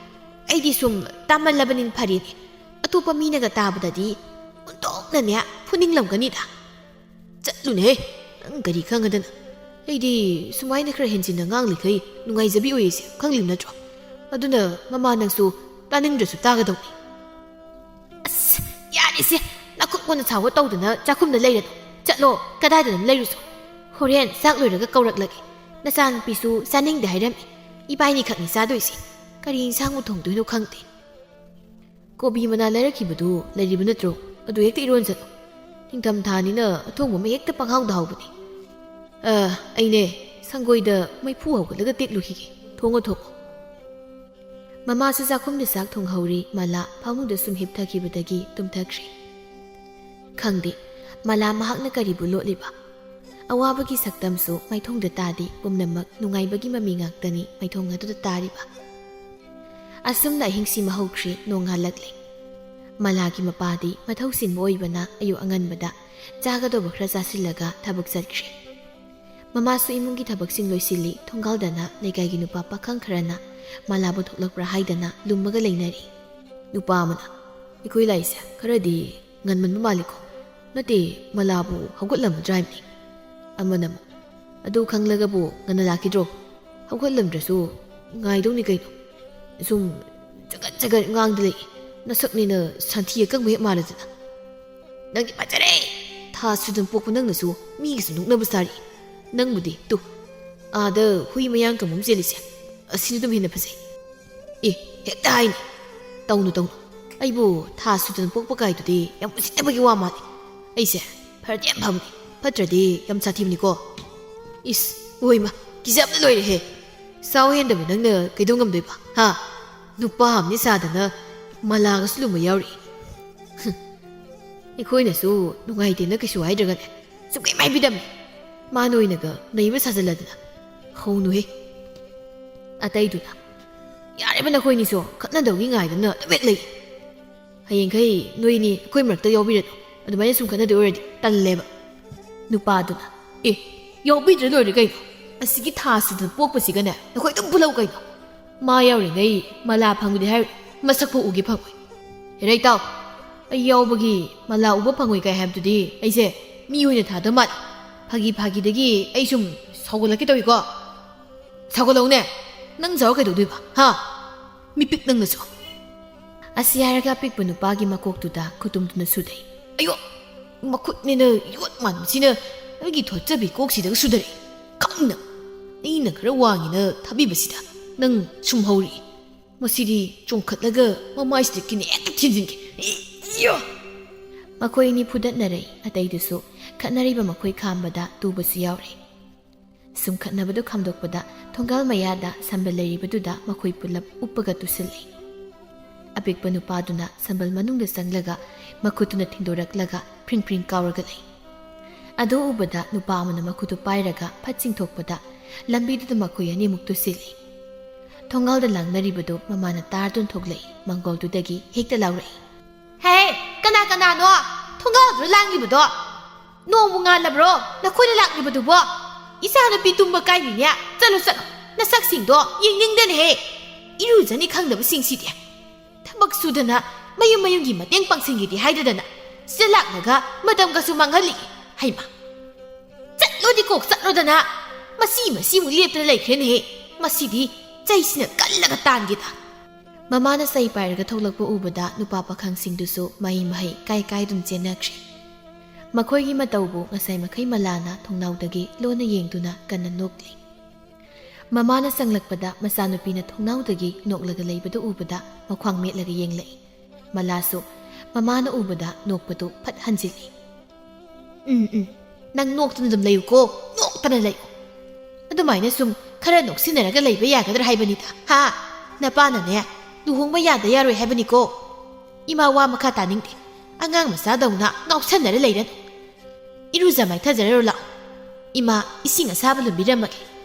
ꯑꯩꯗꯤ ꯁꯨꯝ ꯇꯥꯃꯜꯂꯕꯅꯤꯅ ꯐꯔꯦꯅꯦ꯫ ꯑꯇꯣꯞꯄ ꯃꯤꯅꯒ ꯇꯥꯕꯗꯗꯤ ꯑꯣꯟꯊꯣꯛꯅꯅꯦ ꯐꯨꯅꯤꯡꯂꯝꯒꯅꯤꯗ꯫ ꯆꯠꯂꯨꯅꯦꯍꯦ, ꯅꯪ ꯀꯔꯤ ꯈꯪꯉꯗꯅ? ꯑꯩꯗꯤ ꯁꯨꯃꯥꯏꯅ ꯈꯔ ꯍꯦꯟꯖꯤꯟꯅ ꯉꯥꯡꯂꯤꯈꯩ ꯅꯨꯡꯉꯥꯏꯖꯕꯤ ꯑꯣꯏꯔꯤꯁꯦ ꯈꯪꯂꯤꯕ ꯅꯠꯇ꯭ꯔꯣ? ꯑꯗꯨꯅ ꯃꯃꯥ ꯅꯪꯁꯨ ꯇꯥꯅꯤꯡꯗ꯭ꯔꯁꯨ ꯇꯥꯒꯗꯧꯅꯤ꯫ ꯑꯁ, ꯌꯥꯔꯦꯁꯦ, ꯅꯈꯨꯠ ꯀꯣꯟꯅ ꯁꯥꯎꯕ ꯇꯧꯗꯅ ꯆꯥꯛꯈꯨꯝꯗ ꯂꯩꯔꯅꯨ꯫ ꯆꯠꯂꯣ, ꯀꯗꯥꯏꯗꯅꯣ ꯂꯩꯔꯨꯁꯣ꯫ ꯍꯣꯔꯦꯟ ꯆꯥꯛ ꯂꯣꯏꯔꯒ ꯀꯧꯔꯛꯂꯒꯦ꯫ ꯅꯆꯥꯅꯨꯄꯤꯁꯨ ꯆꯥꯅꯤꯡꯗꯦ ꯍꯥꯏꯔꯝꯃꯤ꯫ ꯏꯕꯥꯏꯅꯤꯈꯛꯅꯤ ꯆꯥꯗꯣꯏꯁꯦ꯫ ꯀꯔꯤ ꯏꯟꯁꯥꯡꯕꯨ ꯊꯣꯡꯗꯣꯏꯅꯣ ꯈꯪꯗꯦ꯫ ꯀꯣꯕꯤ ꯃꯅꯥ ꯂꯩꯔꯛꯈꯤꯕꯗꯨ ꯂꯩꯔꯤꯕ ꯅꯠꯇ꯭ꯔꯣ? ꯑꯗꯨ ꯍꯦꯛꯇ ꯏꯔꯣꯟꯖꯠꯂꯣ꯫ ꯅꯤꯡꯊꯝꯊꯥꯅꯤꯅ ꯑꯊꯣꯡꯕ ꯑꯃ ꯍꯦꯛꯇ ꯄꯪꯍꯥꯎꯗ ꯍꯥꯎꯕꯅꯤ꯫ ꯑ, ꯑꯩꯅꯦ, ꯁꯪꯒꯣꯏꯗ ꯃꯩꯐꯨ ꯍꯧꯒꯠꯂꯒ ꯇꯦꯛꯂꯨꯈꯤꯒꯦ꯫ ꯊꯣꯡꯉꯣ, ꯊꯣꯡꯉꯣ꯫ ꯃꯃꯥꯁꯨ ꯆꯥꯛꯈꯨꯝꯗ ꯆꯥꯛ ꯊꯣꯡꯍꯧꯔꯤ꯫ ꯃꯂꯥ ꯐꯃꯨꯡꯗ ꯁꯨꯝ ꯍꯤꯞꯊꯈꯤꯕꯗꯒꯤ ꯇꯨꯝꯊꯈ꯭ꯔꯦ꯫ ꯈꯪꯗꯦ, ꯃꯂꯥ ꯃꯍꯥꯛꯅ ꯀꯔꯤꯕꯨ ꯂꯣꯠꯂꯤꯕ? ꯑꯋꯥꯕꯒꯤ ꯁꯛꯇꯝꯁꯨ ꯃꯥꯏꯊꯣꯡꯗ ꯇꯥꯗꯦ, ꯄꯨꯝꯅꯃꯛ ꯅꯨꯡꯉꯥꯏꯕꯒꯤ ꯃꯃꯤ ꯉꯥꯛꯇꯅꯤ ꯃꯥꯏꯊꯣꯡ ꯑꯗꯨꯗ ꯇꯥꯔꯤꯕ꯫ ꯑꯁꯨꯝꯅ ꯑꯍꯤꯡꯁꯤꯃ ꯍꯧꯈ꯭ꯔꯦ, ꯅꯣꯡꯉꯥꯜꯂꯛꯂꯦ꯫ ꯃꯂꯥꯒꯤ ꯃꯄꯥꯗꯤ ꯃꯊꯧ ꯆꯤꯟꯕ ꯑꯣꯏꯕꯅ ꯑꯌꯨꯛ ꯑꯉꯟꯕꯗ ꯆꯥꯒꯗꯧꯕ ꯈꯔ ꯆꯥꯁꯤꯜꯂꯒ ꯊꯕꯛ ꯆꯠꯈ꯭ꯔꯦ꯫ ꯃꯃꯥꯁꯨ ꯏꯃꯨꯡꯒꯤ ꯊꯕꯛꯁꯤꯡ ꯂꯣꯏꯁꯤꯜꯂꯤ, ꯊꯣꯡꯒꯥꯜꯗꯅ ꯂꯩꯀꯥꯏꯒꯤ ꯅꯨꯄꯥ ꯄꯥꯈꯪ ꯈꯔꯅ ꯃꯂꯥꯕꯨ ꯊꯣꯛꯂꯛꯄ꯭ꯔꯥ ꯍꯥꯏꯗꯅ ꯂꯨꯝꯃꯒ ꯂꯩꯅꯔꯤ꯫ ꯅꯨꯄꯥ ꯑꯃꯅ, "ꯑꯩꯈꯣꯏ ꯂꯥꯛꯏꯁꯦ ꯈꯔꯗꯤ ꯉꯟꯃꯟꯕ ꯃꯥꯜꯂꯤꯀꯣ? ꯅꯠꯇꯦ, ꯃꯂꯥꯕꯨ ꯍꯧꯒꯠꯂꯝꯃꯗ꯭ꯔꯥ ꯍꯥꯏꯕꯅꯤ?" ꯑꯃꯅ ꯑꯃꯨꯛ, "ꯑꯗꯨ ꯈꯪꯂꯒꯕꯨ ꯉꯟꯅ ꯂꯥꯛꯈꯤꯗ꯭ꯔꯣ? ꯍꯧꯒꯠꯂꯝꯗ꯭ꯔꯁꯨ ꯉꯥꯏꯗꯧꯅꯤ ꯀꯩꯅꯣ꯫ ꯁꯨꯝ ꯆꯒꯠ ꯆꯒꯠ ꯉꯥꯡꯗ ꯂꯩ꯫ ꯅꯁꯛꯅꯤꯅ ꯁꯟꯊꯤ ꯑꯀꯪꯕ ꯍꯦꯛ ꯃꯥꯜꯂꯗꯅ꯫ ꯅꯪꯗꯤ ꯐꯖꯔꯦ! ꯊꯥ ꯁꯨꯗꯅ ꯄꯣꯛꯄ ꯅꯪꯅꯁꯨ ꯃꯤꯒꯁꯨ ꯅꯣꯛꯅꯕ ꯁꯥꯔꯤ꯫ ꯅꯪꯕꯨꯗꯤ ꯇꯨ, ꯑꯥꯗ ꯍꯨꯏ ꯃꯌꯥꯡ ꯀꯪꯕ ꯑꯃ ꯆꯦꯜꯂꯤꯁꯦ, ꯑꯁꯤꯅ ꯑꯗꯨꯝ ꯍꯦꯟꯅ ꯐꯖꯩ꯫ ꯑꯦ, ꯍꯦꯛꯇ ꯍꯥꯏꯅꯤ꯫ ꯇꯧꯅꯨ, ꯇꯧꯅꯨ꯫ ꯑꯩꯕꯨ ꯊꯥ ꯁꯨꯗꯅ ꯄꯣꯛꯄ ꯀꯥꯏꯗꯨꯗꯤ ꯌꯥꯝ ꯎꯁꯤꯠꯇꯕꯒꯤ ꯋꯥ ꯃꯥꯜꯂꯤ꯫ ꯑꯩꯁꯦ ꯐꯔꯗꯤ ꯌꯥꯝ ꯐꯕꯅꯤ, ꯐꯠꯇ꯭ꯔꯗꯤ ꯌꯥꯝ ꯁꯥꯊꯤꯕꯅꯤꯀꯣ꯫ ꯏꯁ, ꯍꯣꯏꯃ, ꯀꯤꯖꯕꯅ ꯂꯣꯏꯔꯦꯍꯦ꯫ ꯁꯥꯎ ꯍꯦꯟꯗꯕ ꯅꯪꯅ ꯀꯩꯗꯧ ꯉꯝꯗꯣꯏꯕ, ꯍꯥ? ꯅꯨꯄꯥ ꯑꯃꯅꯤ ꯁꯥꯗꯅ ꯃꯂꯥꯒꯁꯨ ꯂꯨꯝꯕ ꯌꯥꯎꯔꯤ꯫ ꯑꯩꯈꯣꯏꯅꯁꯨ ꯅꯨꯡꯉꯥꯏꯇꯦꯅ ꯀꯩꯁꯨ ꯍꯥꯏꯗ꯭ꯔꯒꯅꯦ, ꯁꯨꯡꯍꯥꯏ ꯍꯥꯏꯕꯤꯗꯕꯅꯤ꯫ ꯃꯥꯅ ꯑꯣꯏꯅꯒ ꯅꯩꯕ ꯁꯥꯖꯜꯂꯗꯅ꯫ ꯍꯧꯅꯨꯍꯦ꯫ ꯑꯇꯩꯗꯨꯅ, "ꯌꯥꯔꯦꯕ ꯅꯈꯣꯏꯅꯤꯁꯨ, ꯈꯠꯅꯗꯧꯒꯤ ꯉꯥꯏꯗꯅ ꯑꯗꯨꯝ ꯍꯦꯛ ꯂꯩ꯫ ꯍꯌꯦꯡꯈꯩ ꯅꯣꯏꯅꯤ ꯑꯩꯈꯣꯏ ꯃꯔꯛꯇ ꯌꯥꯎꯕꯤꯔꯅꯨ, ꯑꯗꯨꯃꯥꯏꯅ ꯁꯨꯝ ꯈꯠꯅꯗꯣꯏ ꯑꯣꯏꯔꯗꯤ ꯇꯜꯂꯦꯕ"꯫ ꯅꯨꯄꯥꯗꯨꯅ, "ꯑꯦ, ꯌꯥꯎꯕꯤꯗ꯭ꯔ ꯂꯣꯏꯔꯦ ꯀꯩꯅꯣ? ꯑꯁꯤꯒꯤ ꯊꯥ ꯁꯨꯗꯅ ꯄꯣꯛꯄꯁꯤꯒꯅꯦ ꯅꯈꯣꯏ ꯑꯗꯨꯝ ꯄꯨꯜꯍꯧ ꯀꯩꯅꯣ? ꯃꯥ ꯌꯥꯎꯔꯤꯉꯩ ꯃꯂꯥ ꯐꯪꯕꯗꯤ ꯍꯥꯏꯔꯣꯏ, ꯃꯁꯛ ꯐꯥꯎ ꯎꯒꯦ ꯐꯪꯉꯣꯏ꯫ ꯍꯦꯔꯩ ꯇꯥꯎ, ꯑꯩ ꯌꯥꯎꯕꯒꯤ ꯃꯂꯥ ꯎꯕ ꯐꯪꯉꯣꯏ ꯀꯥꯏ ꯍꯥꯏꯕꯗꯨꯗꯤ ꯑꯩꯁꯦ ꯃꯤ ꯑꯣꯏꯅ ꯊꯥꯗ ꯃꯥꯜꯂꯦ꯫ ꯐꯥꯒꯤ ꯐꯥꯒꯤꯗꯒꯤ ꯑꯩ ꯁꯨꯝ ꯁꯥꯎꯒꯠꯂꯛꯀꯦ ꯇꯧꯏꯀꯣ꯫ ꯁꯥꯎꯒꯠꯂꯧꯅꯦ꯫ ꯅꯪ ꯁꯥꯎꯔ ꯀꯩꯗꯧꯗꯣꯏꯕ, ꯍꯥ? ꯃꯤꯄꯤꯛ ꯅꯪꯅꯁꯨ"꯫ ꯑꯁꯤ ꯍꯥꯏꯔꯒ ꯑꯄꯤꯛꯄ ꯅꯨꯄꯥꯒꯤ ꯃꯀꯣꯛꯇꯨꯗ ꯈꯨꯇꯨꯝꯗꯨꯅ ꯁꯨꯗꯩ꯫ "ꯑꯌꯣ! ꯃꯈꯨꯠꯅꯤꯅ ꯌꯣꯠ ꯃꯥꯟꯕꯁꯤꯅ ꯑꯩꯒꯤ ꯊꯣꯠꯆꯕꯤ ꯀꯣꯛꯁꯤꯗꯒ ꯁꯨꯗꯔꯛꯏ꯫ ꯈꯪꯅ ꯑꯩꯅ ꯈꯔ ꯋꯥꯡꯉꯦꯅ ꯊꯥꯕꯤꯕꯁꯤꯗ ꯅꯪ ꯁꯨꯝ ꯍꯧꯔꯛꯏ꯫ ꯃꯁꯤꯗꯤ ꯆꯣꯡꯈꯠꯂꯒ ꯃꯃꯥꯏꯁꯤꯗ ꯀꯤꯟ ꯍꯦꯛꯇ ꯊꯤꯟꯖꯤꯟꯒꯦ꯫ ꯏꯌꯣ!" ꯃꯈꯣꯏ ꯑꯅꯤ ꯐꯨꯗꯠꯅꯔꯛꯏ꯫ ꯑꯇꯩꯗꯨꯁꯨ ꯈꯠꯅꯔꯤꯕ ꯃꯈꯣꯏ ꯈꯥꯝꯕꯗ ꯇꯨꯕꯁꯨ ꯌꯥꯎꯔꯦ꯫ ꯁꯨꯝ ꯈꯠꯅꯕꯗꯨ ꯈꯥꯝꯗꯣꯛꯄꯗ ꯊꯣꯡꯒꯥꯜ ꯃꯌꯥꯗ ꯁꯝꯕꯜ ꯂꯩꯔꯤꯕꯗꯨꯗ ꯃꯈꯣꯏ ꯄꯨꯂꯞ ꯎꯞꯄꯒ ꯇꯨꯁꯤꯜꯂꯤ꯫ ꯑꯄꯤꯛꯄ ꯅꯨꯄꯥꯗꯨꯅ ꯁꯝꯕꯜ ꯃꯅꯨꯡꯗ ꯆꯪꯂꯒ ꯃꯈꯨꯠꯇꯨꯅ ꯊꯤꯟꯗꯣꯔꯛꯂꯒ ꯐ꯭ꯔꯤꯡ ꯐ꯭ꯔꯤꯡ ꯀꯥꯎꯔꯒ ꯂꯩ꯫ ꯑꯗꯨ ꯎꯕꯗ ꯅꯨꯄꯥ ꯑꯃꯅ ꯃꯈꯨꯠꯇꯨ ꯄꯥꯏꯔꯒ ꯐꯠ ꯆꯤꯡꯊꯣꯛꯄꯗ ꯂꯝꯕꯤꯗꯨꯗ ꯃꯈꯣꯏ ꯑꯅꯤꯃꯨꯛ ꯇꯨꯁꯤꯜꯂꯤ꯫ ꯊꯣꯡꯒꯥꯜꯗ ꯂꯥꯡꯅꯔꯤꯕꯗꯨ ꯃꯃꯥꯅ ꯇꯥꯔꯗꯨꯅ ꯊꯣꯛꯂꯛꯏ꯫ ꯃꯪꯒꯣꯜꯗꯨꯗꯒꯤ ꯍꯦꯛꯇ ꯂꯥꯎꯔꯛꯏ꯫ "ꯍꯦ, ꯀꯅꯥ ꯀꯅꯥꯅꯣ ꯊꯣꯡꯒꯥꯜꯗꯨꯗ ꯂꯥꯡꯂꯤꯕꯗꯣ? ꯅꯣꯡꯕꯨ ꯉꯥꯜꯂꯕ꯭ꯔꯣ ꯅꯈꯣꯏꯅ ꯂꯥꯛꯂꯤꯕꯗꯨꯕꯣ? ꯏꯆꯥꯅꯨꯄꯤ ꯇꯨꯝꯕ ꯀꯥꯏꯅꯤꯅꯦ꯫ ꯆꯠꯂꯣ, ꯆꯠꯂꯣ, ꯅꯁꯛꯁꯤꯡꯗꯣ ꯌꯦꯡꯅꯤꯡꯗꯅꯍꯦ꯫ ꯏꯔꯨꯖꯅꯤ ꯈꯪꯗꯕꯁꯤꯡꯁꯤꯗꯤ꯫ ꯊꯕꯛ ꯁꯨꯗꯅ ꯃꯌꯨꯝ ꯃꯌꯨꯝꯒꯤ ꯃꯇꯦꯡ ꯄꯥꯡꯁꯤꯟꯒꯦꯗꯤ ꯍꯥꯏꯗꯗꯅ ꯁꯤꯗ ꯂꯥꯛꯂꯒ ꯃꯇꯝꯒꯁꯨ ꯃꯥꯡꯍꯜꯂꯤ꯫ ꯍꯩꯃ! ꯆꯠꯂꯣꯗꯤ ꯀꯣꯛ ꯆꯠꯂꯣꯗꯅ꯫ ꯃꯁꯤ ꯃꯁꯤꯃꯨꯛ ꯂꯦꯞꯇꯅ ꯂꯩꯈ꯭ꯔꯦꯅꯦꯍꯦ꯫ ꯃꯁꯤꯗꯤ ꯆꯩꯁꯤꯅ ꯀꯜꯂꯒ ꯇꯥꯟꯒꯦꯗ"꯫ ꯃꯃꯥꯅ ꯆꯩ ꯄꯥꯏꯔꯒ ꯊꯣꯛꯂꯛꯄ ꯎꯕꯗ ꯅꯨꯄꯥ ꯄꯥꯈꯪꯁꯤꯡꯗꯨꯁꯨ ꯃꯍꯩ ꯃꯍꯩ ꯀꯥꯏ ꯀꯥꯏꯗꯨꯅ ꯆꯦꯟꯅꯈ꯭ꯔꯦ꯫ ꯃꯈꯣꯏꯒꯤ ꯃꯇꯧꯕꯨ ꯉꯁꯥꯏ ꯃꯈꯩ ꯃꯂꯥꯅ ꯊꯣꯡꯅꯥꯎꯗꯒꯤ ꯂꯣꯟꯅ ꯌꯦꯡꯗꯨꯅ ꯀꯟꯅ ꯅꯣꯛꯂꯤ꯫ ꯃꯃꯥꯅ ꯆꯪꯂꯛꯄꯗ ꯃꯆꯥꯅꯨꯄꯤꯅ ꯊꯣꯡꯅꯥꯎꯗꯒꯤ ꯅꯣꯛꯂꯒ ꯂꯩꯕꯗꯨ ꯎꯕꯗ ꯃꯈ꯭ꯋꯥꯡ ꯃꯦꯠꯂꯒ ꯌꯦꯡꯂꯛꯏ꯫ ꯃꯂꯥꯁꯨ ꯃꯃꯥꯅ ꯎꯕꯗ ꯅꯣꯛꯄꯗꯨ ꯐꯠ ꯍꯟꯖꯤꯜꯂꯤ꯫ "ꯎꯝ, ꯎꯝ, ꯅꯪ ꯅꯣꯛꯇꯅ ꯑꯗꯨꯝ ꯂꯩꯌꯨꯀꯣ, ꯅꯣꯛꯇꯅ ꯂꯩꯌꯨ꯫ ꯑꯗꯨꯃꯥꯏꯅ ꯁꯨꯝ ꯈꯔ ꯅꯣꯛꯁꯤꯟꯅꯔꯒ ꯂꯩꯕ ꯌꯥꯒꯗ꯭ꯔꯥ ꯍꯥꯏꯕꯅꯤꯗ, ꯍꯥ? ꯅꯄꯥꯅꯅꯦ, ꯂꯨꯍꯣꯡꯕ ꯌꯥꯗ ꯌꯥꯔꯣꯏ ꯍꯥꯏꯕꯅꯤꯀꯣ꯫ ꯏꯃꯥ ꯋꯥ ꯃꯈꯥ ꯇꯥꯅꯤꯡꯗꯦ, ꯑꯉꯥꯡ ꯃꯆꯥꯗꯧꯅ ꯉꯥꯎꯁꯟꯅꯔ ꯂꯩꯔꯅꯨ꯫ ꯏꯔꯨꯖ ꯃꯥꯏꯊꯖꯔꯔꯣ ꯂꯥꯛꯑꯣ, ꯏꯃꯥ ꯏꯁꯤꯡ ꯑꯁꯥꯕ ꯂꯨꯝꯕꯤꯔꯝꯃꯒꯦ꯫"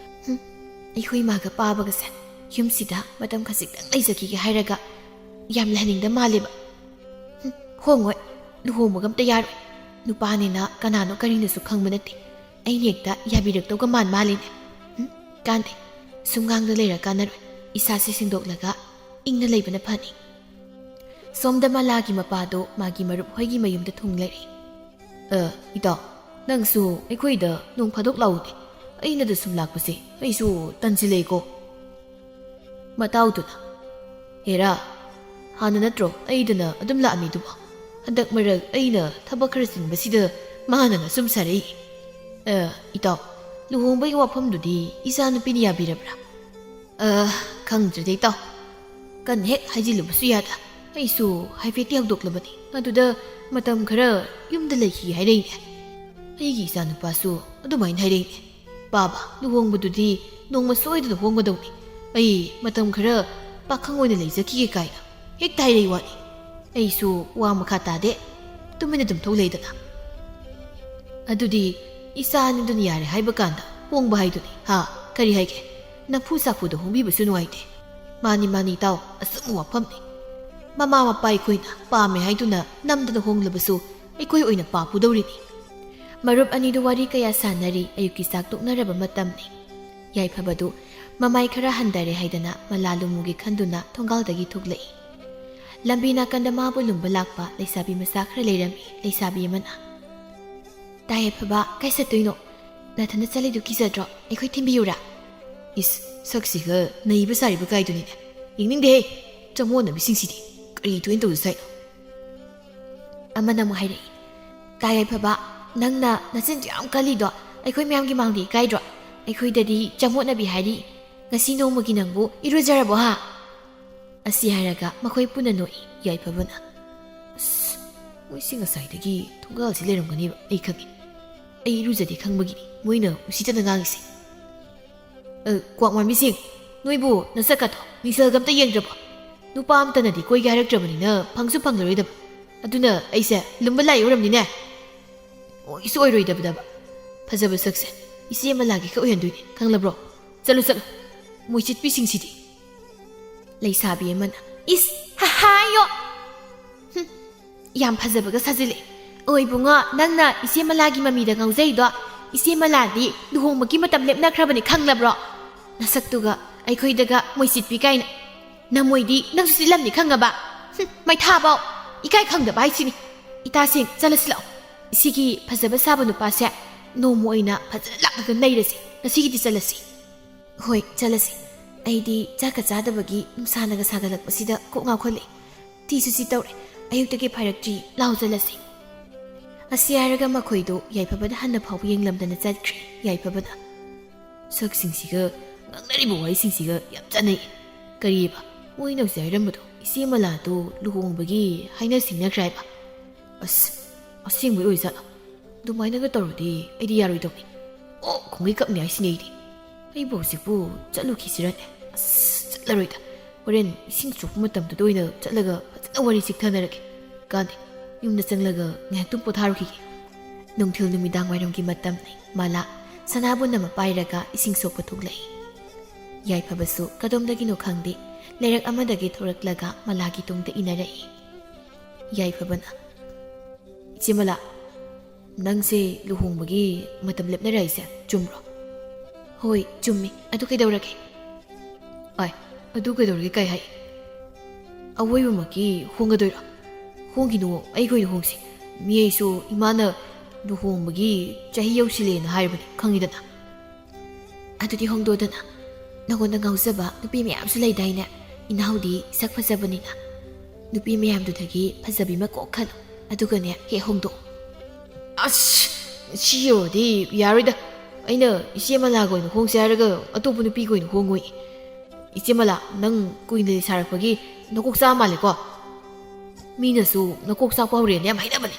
ꯍꯨꯝ, ꯑꯩꯈꯣꯏ ꯏꯃꯥꯒ ꯄꯥꯕꯒꯁꯦ ꯌꯨꯝꯁꯤꯗ ꯃꯇꯝ ꯈꯖꯤꯛꯇꯪ ꯂꯩꯖꯈꯤꯒꯦ ꯍꯥꯏꯔꯒ ꯌꯥꯝ ꯂꯩꯍꯟꯅꯤꯡꯗ ꯃꯥꯜꯂꯦꯕ꯫ ꯍꯨꯝ, ꯍꯣꯡꯉꯣꯏ, ꯂꯨꯍꯣꯡꯕꯒ ꯑꯝꯇ ꯌꯥꯔꯣꯏ꯫ ꯅꯨꯄꯥꯅꯤꯅ ꯀꯅꯥꯅꯣ ꯀꯔꯤꯅꯣꯁꯨ ꯈꯪꯕ ꯅꯠꯇꯦ꯫ ꯑꯩꯅ ꯍꯦꯛꯇ ꯌꯥꯕꯤꯔꯛꯇꯧꯒ ꯃꯥꯟ ꯃꯥꯜꯂꯤꯅꯦ꯫ ꯍꯨꯝ, ꯀꯥꯟꯗꯦ, ꯁꯨꯝ ꯉꯥꯡꯗ ꯂꯩꯔ ꯀꯥꯟꯅꯔꯣꯏ꯫ ꯏꯁꯥꯁꯦ ꯁꯦꯡꯗꯣꯛꯂꯒ ꯏꯪꯅ ꯂꯩꯕꯅ ꯐꯅꯤ꯫ ꯁꯣꯝꯗ ꯃꯂꯥꯒꯤ ꯃꯄꯥꯗꯣ ꯃꯥꯒꯤ ꯃꯔꯨꯞ ꯍꯣꯏꯒꯤ ꯃꯌꯨꯝꯗ ꯊꯨꯡꯂꯔꯦ꯫ "ꯑ, ꯏꯇꯥꯎ, ꯅꯪꯁꯨ ꯑꯩꯈꯣꯏꯗ ꯅꯣꯡ ꯐꯥꯗꯣꯛ ꯂꯥꯛꯎꯅꯦ, ꯑꯩꯅꯗ ꯁꯨꯝ ꯂꯥꯛꯄꯁꯦ ꯑꯩꯁꯨ ꯇꯟꯁꯤꯜꯂꯛꯑꯦꯀꯣ꯫" ꯃꯇꯥꯎꯗꯨꯅ, "ꯍꯦꯔꯥ, ꯍꯥꯟꯅ ꯅꯠꯇ꯭ꯔꯣ ꯑꯩꯗꯅ ꯑꯗꯨꯝ ꯂꯥꯛꯑꯝꯃꯤꯗꯨꯕꯣ? ꯍꯟꯗꯛ ꯃꯔꯛ ꯑꯩꯅ ꯊꯕꯛ ꯈꯔ ꯆꯤꯟꯕꯁꯤꯗ ꯃꯥꯅꯅ ꯁꯨꯝ ꯁꯥꯔꯛꯏ꯫" "ꯑ, ꯏꯇꯥꯎ, ꯂꯨꯍꯣꯡꯕꯒꯤ ꯋꯥꯐꯝꯗꯨꯗꯤ ꯏꯆꯥꯅꯨꯄꯤꯅ ꯌꯥꯕꯤꯔꯕ꯭ꯔꯥ?" "ꯑ, ꯈꯪꯗ꯭ꯔꯦꯗ ꯏꯇꯥꯎ, ꯀꯟꯅ ꯍꯦꯛ ꯍꯥꯏꯖꯤꯜꯂꯨꯕꯁꯨ ꯌꯥꯗ꯫ ꯑꯩꯁꯨ ꯍꯥꯏꯐꯦꯠꯇꯤ ꯍꯧꯗꯣꯛꯂꯕꯅꯤ, ꯑꯗꯨꯗ ꯃꯇꯝ ꯈꯔ ꯌꯨꯝꯗ ꯂꯩꯈꯤꯒꯦ ꯍꯥꯏꯔꯛꯏꯅꯦ꯫ ꯑꯩꯒꯤ ꯏꯆꯥꯅꯨꯄꯥꯁꯨ ꯑꯗꯨꯃꯥꯏꯅ ꯍꯥꯏꯔꯛꯏꯅꯦ꯫ ꯄꯥꯕ, ꯂꯨꯍꯣꯡꯕꯗꯨꯗꯤ ꯅꯣꯡꯃ ꯁꯣꯏꯗꯅ ꯍꯣꯡꯒꯗꯧꯅꯤ꯫ ꯑꯩ ꯃꯇꯝ ꯈꯔ ꯄꯥꯈꯪ ꯑꯣꯏꯅ ꯂꯩꯖꯈꯤꯒꯦ ꯀꯥꯏꯅ ꯍꯦꯛꯇ ꯍꯥꯏꯔꯛꯏ ꯋꯥꯅꯤ꯫ ꯑꯩꯁꯨ ꯋꯥ ꯃꯈꯥ ꯇꯥꯗꯦ, ꯇꯨꯃꯤꯟꯅ ꯑꯗꯨꯝ ꯊꯣꯛ ꯂꯩꯗꯅ꯫" "ꯑꯗꯨꯗꯤ ꯏꯆꯥ ꯑꯅꯤꯗꯨꯅ ꯌꯥꯔꯦ ꯍꯥꯏꯕ ꯀꯥꯟꯗ ꯍꯣꯡꯕ ꯍꯥꯏꯗꯨꯅꯤ, ꯍꯥ? ꯀꯔꯤ ꯍꯥꯏꯒꯦ? ꯅꯝꯐꯨ ꯁꯥꯐꯨꯗ ꯍꯣꯡꯕꯤꯕꯁꯨ ꯅꯨꯡꯉꯥꯏꯇꯦ꯫" "ꯃꯥꯅꯤ, ꯃꯥꯅꯤ ꯏꯇꯥꯎ, ꯑꯆꯨꯝꯕ ꯋꯥꯐꯝꯅꯤ꯫ ꯃꯃꯥ ꯃꯄꯥ ꯑꯩꯈꯣꯏꯅ ꯄꯥꯝꯃꯦ ꯍꯥꯏꯗꯨꯅ ꯅꯝꯗꯅ ꯍꯣꯡꯂꯕꯁꯨ ꯑꯩꯈꯣꯏ ꯑꯣꯏꯅ ꯄꯥ ꯄꯨꯗꯧꯔꯤꯅꯤ꯫" ꯃꯔꯨꯞ ꯑꯅꯤꯗꯨ ꯋꯥꯔꯤ ꯀꯌꯥ ꯁꯥꯟꯅꯔꯤ꯫ ꯑꯌꯨꯛꯀꯤ ꯆꯥꯛ ꯇꯣꯛꯅꯔꯕ ꯃꯇꯝꯅꯤ꯫ ꯌꯥꯏꯐꯕꯗꯨ ꯃꯃꯥꯏ ꯈꯔ ꯍꯟꯊꯔꯦ ꯍꯥꯏꯗꯅ ꯃꯂꯥ ꯂꯨꯃꯨꯒꯤ ꯈꯟꯗꯨꯅ ꯊꯣꯡꯒꯥꯜꯗꯒꯤ ꯊꯣꯛꯂꯛꯏ꯫ ꯂꯝꯕꯤ ꯅꯥꯀꯟꯗ ꯃꯥꯕꯨ ꯂꯨꯝꯕ ꯂꯥꯛꯄ ꯂꯩꯁꯥꯕꯤ ꯃꯆꯥ ꯈꯔ ꯂꯩꯔꯝꯃꯤ꯫ ꯂꯩꯁꯥꯕꯤ ꯑꯃꯅ, "ꯇꯥ ꯌꯥꯏꯐꯕ, ꯀꯥꯏ ꯆꯠꯇꯣꯏꯅꯣ? ꯅꯊꯟꯗ ꯆꯠꯂꯤꯗꯨ ꯀꯤꯖꯗ꯭ꯔꯣ? ꯑꯩꯈꯣꯏ ꯊꯤꯟꯕꯤꯌꯨꯔꯥ?" ꯏꯁ, ꯁꯛꯁꯤꯒ ꯅꯩꯕ ꯁꯥꯔꯤꯕ ꯀꯥꯏꯗꯨꯅꯤꯅꯦ꯫ ꯌꯦꯡꯅꯤꯡꯗꯦꯍꯦ꯫ ꯆꯃꯣꯠꯅꯕꯤꯁꯤꯡꯁꯤꯗꯤ ꯀꯔꯤ ꯊꯣꯏꯅ ꯇꯧꯖꯁꯥꯏꯅꯣ? ꯑꯃꯅ ꯑꯃꯨꯛ ꯍꯥꯏꯔꯛꯏ, "ꯀꯥ ꯌꯥꯏꯐꯕ, ꯅꯪꯅ ꯅꯆꯤꯟꯗꯨ ꯌꯥꯝ ꯀꯜꯂꯤꯗꯣ ꯑꯩꯈꯣꯏ ꯃꯌꯥꯝꯒꯤ ꯃꯥꯡꯗ ꯏꯀꯥꯏꯗ꯭ꯔꯣ? ꯑꯩꯈꯣꯏꯗꯗꯤ ꯆꯃꯣꯠꯅꯕꯤ ꯍꯥꯏꯔꯤ꯫ ꯉꯁꯤ ꯅꯣꯡꯃꯒꯤ ꯅꯪꯕꯨ ꯏꯔꯨꯖꯔꯕꯣ ꯍꯥ?" ꯑꯁꯤ ꯍꯥꯏꯔꯒ ꯃꯈꯣꯏ ꯄꯨꯟꯅ ꯅꯣꯛꯏ꯫ ꯌꯥꯏꯐꯕꯅ, "ꯑꯁ, ꯃꯣꯏꯁꯤ ꯉꯁꯥꯏꯗꯒꯤ ꯊꯣꯡꯒꯥꯜꯁꯤ ꯂꯩꯔꯝꯒꯅꯦꯕ, ꯑꯩ ꯈꯪꯉꯤ꯫ ꯑꯩ ꯏꯔꯨꯖꯗꯦ ꯈꯪꯕꯒꯤꯅꯤ ꯃꯣꯏꯅ ꯎꯁꯤꯠꯇꯅ ꯉꯥꯡꯉꯤꯁꯦ꯫ ꯑ, ꯀ꯭ꯋꯥꯛ ꯃꯥꯟꯕꯤꯁꯤꯡ, ꯅꯣꯏꯕꯨ ꯅꯁꯛꯀꯗꯣ ꯃꯤꯡꯁꯦꯜꯒ ꯑꯝꯇ ꯌꯦꯡꯗ꯭ꯔꯕꯣ? ꯅꯨꯄꯥ ꯑꯝꯇꯅꯗꯤ ꯀꯣꯏꯒꯦ ꯍꯥꯏꯔꯛꯇ꯭ꯔꯕꯅꯤꯅ ꯐꯪꯁꯨ ꯐꯪꯂꯔꯣꯏꯗꯕ꯫ ꯑꯗꯨꯅ ꯑꯩꯁꯦ ꯂꯨꯝꯕ ꯂꯥꯏ ꯑꯣꯏꯔꯝꯅꯤꯅꯦ꯫ ꯑꯣꯏꯁꯨ ꯑꯣꯏꯔꯣꯏꯗꯕꯗꯕ꯫ ꯐꯖꯕ ꯁꯛꯁꯦ ꯏꯆꯦ ꯃꯂꯥꯒꯤ ꯈꯛ ꯑꯣꯏꯍꯟꯗꯣꯏꯅꯦ, ꯈꯪꯂꯕ꯭ꯔꯣ? ꯆꯠꯂꯨ, ꯆꯠꯂꯨ, ꯃꯣꯏꯆꯤꯠꯄꯤꯁꯤꯡꯁꯤꯗꯤ꯫" ꯂꯩꯁꯥꯕꯤ ꯑꯃꯅ, "ꯏꯁ, ꯍꯥꯏꯌꯣ꯫ ꯍꯨꯝ, ꯌꯥꯝ ꯐꯖꯕꯒ ꯁꯥꯖꯤꯜꯂꯦ꯫ ꯑꯣ ꯏꯕꯨꯡꯉꯣ, ꯅꯪꯅ ꯏꯆꯦ ꯃꯂꯥꯒꯤ ꯃꯃꯤꯗ ꯉꯥꯎꯖꯩꯗꯣ, ꯏꯆꯦ ꯃꯂꯥꯗꯤ ꯂꯨꯍꯣꯡꯕꯒꯤ ꯃꯇꯝ ꯂꯦꯞꯅꯈ꯭ꯔꯕꯅꯤ, ꯈꯪꯂꯕ꯭ꯔꯣ? ꯅꯁꯛꯇꯨꯒ ꯑꯩꯈꯣꯏꯗꯒ ꯃꯣꯏꯆꯤꯠꯄꯤ ꯀꯥꯏꯅ꯫ ꯅꯃꯣꯏꯗꯤ ꯅꯪꯁꯨ ꯆꯤꯠꯂꯝꯅꯤ, ꯈꯪꯉꯕ? ꯍꯨꯝ, ꯃꯩꯊꯥꯕꯧ꯫ ꯏꯀꯥꯏ ꯈꯪꯗꯕ ꯍꯥꯏꯁꯤꯅꯤ꯫ ꯏꯇꯥꯁꯤꯡ, ꯆꯠꯂꯁꯤ ꯂꯥꯛꯑꯣ꯫ ꯁꯤꯒꯤ ꯐꯖꯕ ꯁꯥꯕ ꯅꯨꯄꯥꯁꯦ ꯅꯣꯡꯃ ꯑꯣꯏꯅ ꯐꯖꯅ ꯂꯥꯛꯂꯒ ꯅꯩꯔꯁꯤ꯫ ꯉꯁꯤꯒꯤꯗꯤ ꯆꯠꯂꯁꯤ꯫" "ꯍꯣꯏ, ꯆꯠꯂꯁꯤ꯫ ꯑꯩꯗꯤ ꯆꯥꯛꯀ ꯆꯥꯗꯕꯒꯤ ꯅꯨꯡꯁꯥꯅꯒ ꯁꯥꯒꯠꯂꯛꯄꯁꯤꯗ ꯀꯣꯛ ꯉꯥꯎꯈꯠꯂꯦ꯫ ꯊꯤꯁꯨ ꯊꯤ ꯇꯧꯔꯦ꯫ ꯑꯌꯨꯛꯇꯒꯤ ꯐꯥꯏꯔꯛꯇ꯭ꯔꯤ꯫ ꯂꯥꯎ ꯆꯠꯂꯁꯤ꯫" ꯑꯁꯤ ꯍꯥꯏꯔꯒ ꯃꯈꯣꯏꯗꯣ ꯌꯥꯏꯐꯕꯗ ꯍꯟꯅ ꯐꯥꯎꯕ ꯌꯦꯡꯂꯝꯗꯅ ꯆꯠꯈ꯭ꯔꯦ꯫ ꯌꯥꯏꯐꯕꯅ, "ꯁꯛꯁꯤꯡꯁꯤꯒ ꯉꯥꯡꯅꯔꯤꯕ ꯋꯥꯍꯩꯁꯤꯡꯁꯤꯒ ꯌꯥꯝ ꯆꯥꯟꯅꯩ꯫ ꯀꯔꯤꯑꯕ? ꯃꯣꯏꯅ ꯍꯧꯖꯤꯛ ꯍꯥꯏꯔꯝꯕꯗꯣ ꯏꯆꯦ ꯃꯂꯥꯗꯣ ꯂꯨꯍꯣꯡꯕꯒꯤ ꯍꯥꯏꯅ ꯁꯤꯡꯅꯈ꯭ꯔꯦ ꯍꯥꯏꯕ? ꯑꯁ, ꯑꯁꯦꯡꯕꯩ ꯑꯣꯏꯖꯥꯠꯂꯣ? ꯑꯗꯨꯃꯥꯏꯅꯒ ꯇꯧꯔꯗꯤ ꯑꯩꯗꯤ ꯌꯥꯔꯣꯏꯗꯧꯅꯤ꯫ ꯑꯣ, ꯈꯣꯡꯒꯩ ꯀꯞꯅꯤ ꯍꯥꯏꯁꯤꯅꯦ ꯑꯩꯗꯤ꯫ ꯑꯩꯕꯨ ꯍꯧꯖꯤꯛꯄꯨ ꯆꯠꯂꯨꯈꯤꯁꯤꯔꯅꯦ? ꯑꯁ, ꯆꯠꯂꯔꯣꯏꯗ꯫ ꯍꯣꯔꯦꯟ ꯏꯁꯤꯡ ꯁꯣꯛꯄ ꯃꯇꯝꯗꯨꯗ ꯑꯣꯏꯅ ꯆꯠꯂꯒ ꯐꯖꯅ ꯋꯥꯔꯤ ꯆꯤꯛꯊꯅꯔꯒꯦ꯫ ꯀꯥꯟꯗꯦ, ꯌꯨꯝꯗ ꯆꯪꯂꯒ ꯉꯥꯏꯍꯥꯛꯇꯪ ꯄꯣꯊꯥꯔꯨꯈꯤꯒꯦ꯫" ꯅꯨꯡꯊꯤꯜ ꯅꯨꯃꯤꯗꯥꯡ ꯋꯥꯏꯔꯝꯒꯤ ꯃꯇꯝꯅꯤ꯫ ꯃꯂꯥ ꯁꯅꯥꯕꯨꯟ ꯑꯃ ꯄꯥꯏꯔꯒ ꯏꯁꯤꯡ ꯁꯣꯛꯄ ꯊꯣꯛꯂꯛꯏ꯫ ꯌꯥꯏꯐꯕꯁꯨ ꯀꯗꯣꯝꯗꯒꯤꯅꯣ ꯈꯪꯗꯦ, ꯂꯩꯔꯛ ꯑꯃꯗꯒꯤ ꯊꯣꯔꯛꯂꯒ ꯃꯂꯥꯒꯤ ꯇꯨꯡꯗ ꯏꯟꯅꯔꯛꯏ꯫ ꯌꯥꯏꯐꯕꯅ, "ꯏꯆꯦ ꯃꯂꯥ, ꯅꯪꯁꯦ ꯂꯨꯍꯣꯡꯕꯒꯤ ꯃꯇꯝ ꯂꯦꯞꯅꯔꯦ ꯍꯥꯏꯁꯦ ꯆꯨꯝꯕ꯭ꯔꯣ?" "ꯍꯣꯏ, ꯆꯨꯝꯃꯤ꯫ ꯑꯗꯨ ꯀꯩꯗꯧꯔꯒꯦ?" "ꯑꯥꯏ, ꯑꯗꯨ ꯀꯩꯗꯧꯔꯒꯦ ꯀꯥꯏ ꯍꯥꯏ? ꯑꯋꯣꯏꯕꯃꯛꯀꯤ ꯍꯣꯡꯒꯗꯣꯏꯔꯣ? ꯍꯣꯡꯈꯤꯅꯨ, ꯑꯩꯈꯣꯏ ꯍꯣꯡꯁꯤ꯫ ꯃꯤ ꯑꯩꯁꯨ ꯏꯃꯥꯅ ꯂꯨꯍꯣꯡꯕꯒꯤ ꯆꯍꯤ ꯌꯧꯁꯤꯜꯂꯦꯅ ꯍꯥꯏꯔꯕꯅꯤ, ꯈꯪꯉꯤꯗꯅ꯫" "ꯑꯗꯨꯗꯤ ꯍꯣꯡꯗꯣꯛꯑꯣꯗꯅ꯫ ꯅꯉꯣꯟꯗ ꯉꯥꯎꯖꯕ ꯅꯨꯄꯤ ꯃꯌꯥꯝꯁꯨ ꯂꯩꯗꯥꯏꯅꯦ? ꯏꯅꯥꯎꯗꯤ ꯁꯛ ꯐꯖꯕꯅꯤꯅ ꯅꯨꯄꯤ ꯃꯌꯥꯝꯗꯨꯗꯒꯤ ꯐꯖꯕꯤ ꯑꯃ ꯀꯣꯛ ꯈꯜꯂꯣ, ꯑꯗꯨꯒꯅꯦ ꯍꯦꯛ ꯍꯣꯡꯗꯣꯛꯑꯣ꯫ ꯑꯁ, ꯁꯤ ꯌꯧꯔꯗꯤ ꯌꯥꯔꯣꯏꯗ꯫ ꯑꯩꯅ ꯏꯆꯦ ꯃꯂꯥꯒ ꯑꯣꯏꯅ ꯍꯣꯡꯁꯦ ꯍꯥꯏꯔꯒ ꯑꯇꯣꯞꯄ ꯅꯨꯄꯤꯒ ꯑꯣꯏꯅ ꯍꯣꯡꯉꯣꯏ꯫ ꯏꯆꯦ ꯃꯂꯥ, ꯅꯪ ꯀꯨꯏꯅ ꯂꯩꯁꯥꯔꯛꯄꯒꯤ ꯅꯀꯣꯛ ꯆꯥꯛꯑ ꯃꯥꯜꯂꯦꯀꯣ꯫ ꯃꯤꯅꯁꯨ ꯅꯀꯣꯛ ꯆꯥꯛꯄ ꯍꯧꯔꯦꯅ ꯌꯥꯝ ꯍꯥꯏꯅꯕꯅꯦ꯫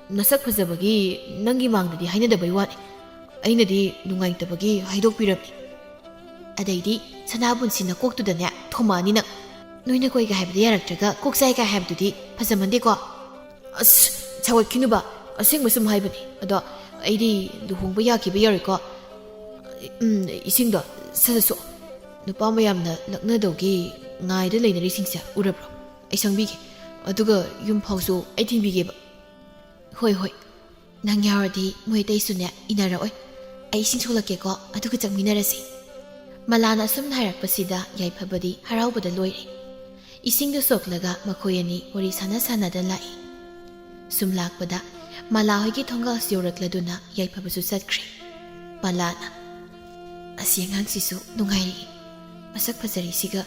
ꯅꯁꯛ ꯐꯖꯕꯒꯤ ꯅꯪꯒꯤ ꯃꯥꯡꯗꯗꯤ ꯍꯥꯏꯅꯗꯕꯩ ꯋꯥꯅꯤ꯫ ꯑꯩꯅꯗꯤ ꯅꯨꯡꯉꯥꯏꯇꯕꯒꯤ ꯍꯥꯏꯗꯣꯛꯄꯤꯔꯕꯅꯤ꯫ ꯑꯗꯩꯗꯤ ꯁꯅꯥꯕꯨꯟꯁꯤ ꯅꯀꯣꯛꯇꯨꯗꯅꯦ ꯊꯣꯝꯃꯛꯑꯅꯤ ꯅꯪ꯫ ꯅꯣꯏꯅ ꯀꯣꯏꯒ ꯍꯥꯏꯕꯗ ꯌꯥꯔꯛꯇ꯭ꯔꯒ ꯀꯣꯛ ꯆꯥꯏꯒ ꯍꯥꯏꯕꯗꯨꯗꯤ ꯐꯖꯃꯟꯗꯦꯀꯣ꯫ ꯑꯁ, ꯁꯥꯎꯒꯠꯈꯤꯅꯨꯕ, ꯑꯁꯦꯡꯕ ꯁꯨꯝ ꯍꯥꯏꯕꯅꯤ꯫ ꯑꯗꯣ ꯑꯩꯗꯤ ꯂꯨꯍꯣꯡꯕ ꯌꯥꯈꯤꯕ ꯌꯥꯔꯣꯏꯀꯣ꯫ ꯎꯝ, ꯏꯁꯤꯡꯗꯣ ꯁꯠ ꯁꯠ ꯁꯣꯛ꯫ ꯅꯨꯄꯥ ꯃꯌꯥꯝꯅ ꯂꯛꯅꯗꯧꯒꯤ ꯉꯥꯏꯗ ꯂꯩꯅꯔꯤꯁꯤꯡꯁꯦ ꯎꯔꯕ꯭ꯔꯣ? ꯑꯩ ꯁꯪꯕꯤꯒꯦ꯫ ꯑꯗꯨꯒ ꯌꯨꯝ ꯐꯥꯎꯁꯨ ꯑꯩ ꯊꯤꯟꯕꯤꯒꯦꯕ꯫ ꯍꯣꯏ, ꯍꯣꯏ꯫ ꯅꯪ ꯌꯥꯎꯔꯗꯤ ꯃꯣꯏ ꯑꯇꯩꯁꯨꯅꯦ ꯏꯟꯅꯔꯛꯑꯣꯏ꯫ ꯑꯩ ꯏꯁꯤꯡ ꯁꯣꯛꯂꯛꯀꯦꯀꯣ, ꯑꯗꯨꯒ ꯆꯪꯃꯤꯟꯅꯔꯁꯤ꯫ ꯃꯂꯥꯅ ꯑꯁꯨꯝꯅ ꯍꯥꯏꯔꯛꯄꯁꯤꯗ ꯌꯥꯏꯐꯕꯗꯤ ꯍꯔꯥꯎꯕꯗ ꯂꯣꯏꯔꯦ꯫ ꯏꯁꯤꯡꯗꯨ ꯁꯣꯛꯂꯒ ꯃꯈꯣꯏ ꯑꯅꯤ ꯋꯥꯔꯤ ꯁꯥꯟꯅ ꯁꯥꯟꯅꯗ ꯂꯥꯛꯏ꯫ ꯁꯨꯝ ꯂꯥꯛꯄꯗ ꯃꯂꯥ ꯍꯣꯏꯒꯤ ꯊꯣꯡꯒꯥꯜꯁꯨ ꯌꯧꯔꯛꯂꯗꯨꯅ ꯌꯥꯏꯐꯕꯁꯨ ꯆꯠꯈ꯭ꯔꯦ꯫ ꯃꯂꯥꯅ, "ꯑꯁꯤ ꯑꯉꯥꯡꯁꯤꯁꯨ ꯅꯨꯡꯉꯥꯏꯔꯤ꯫ ꯃꯁꯛ ꯐꯖꯔꯤꯁꯤꯒ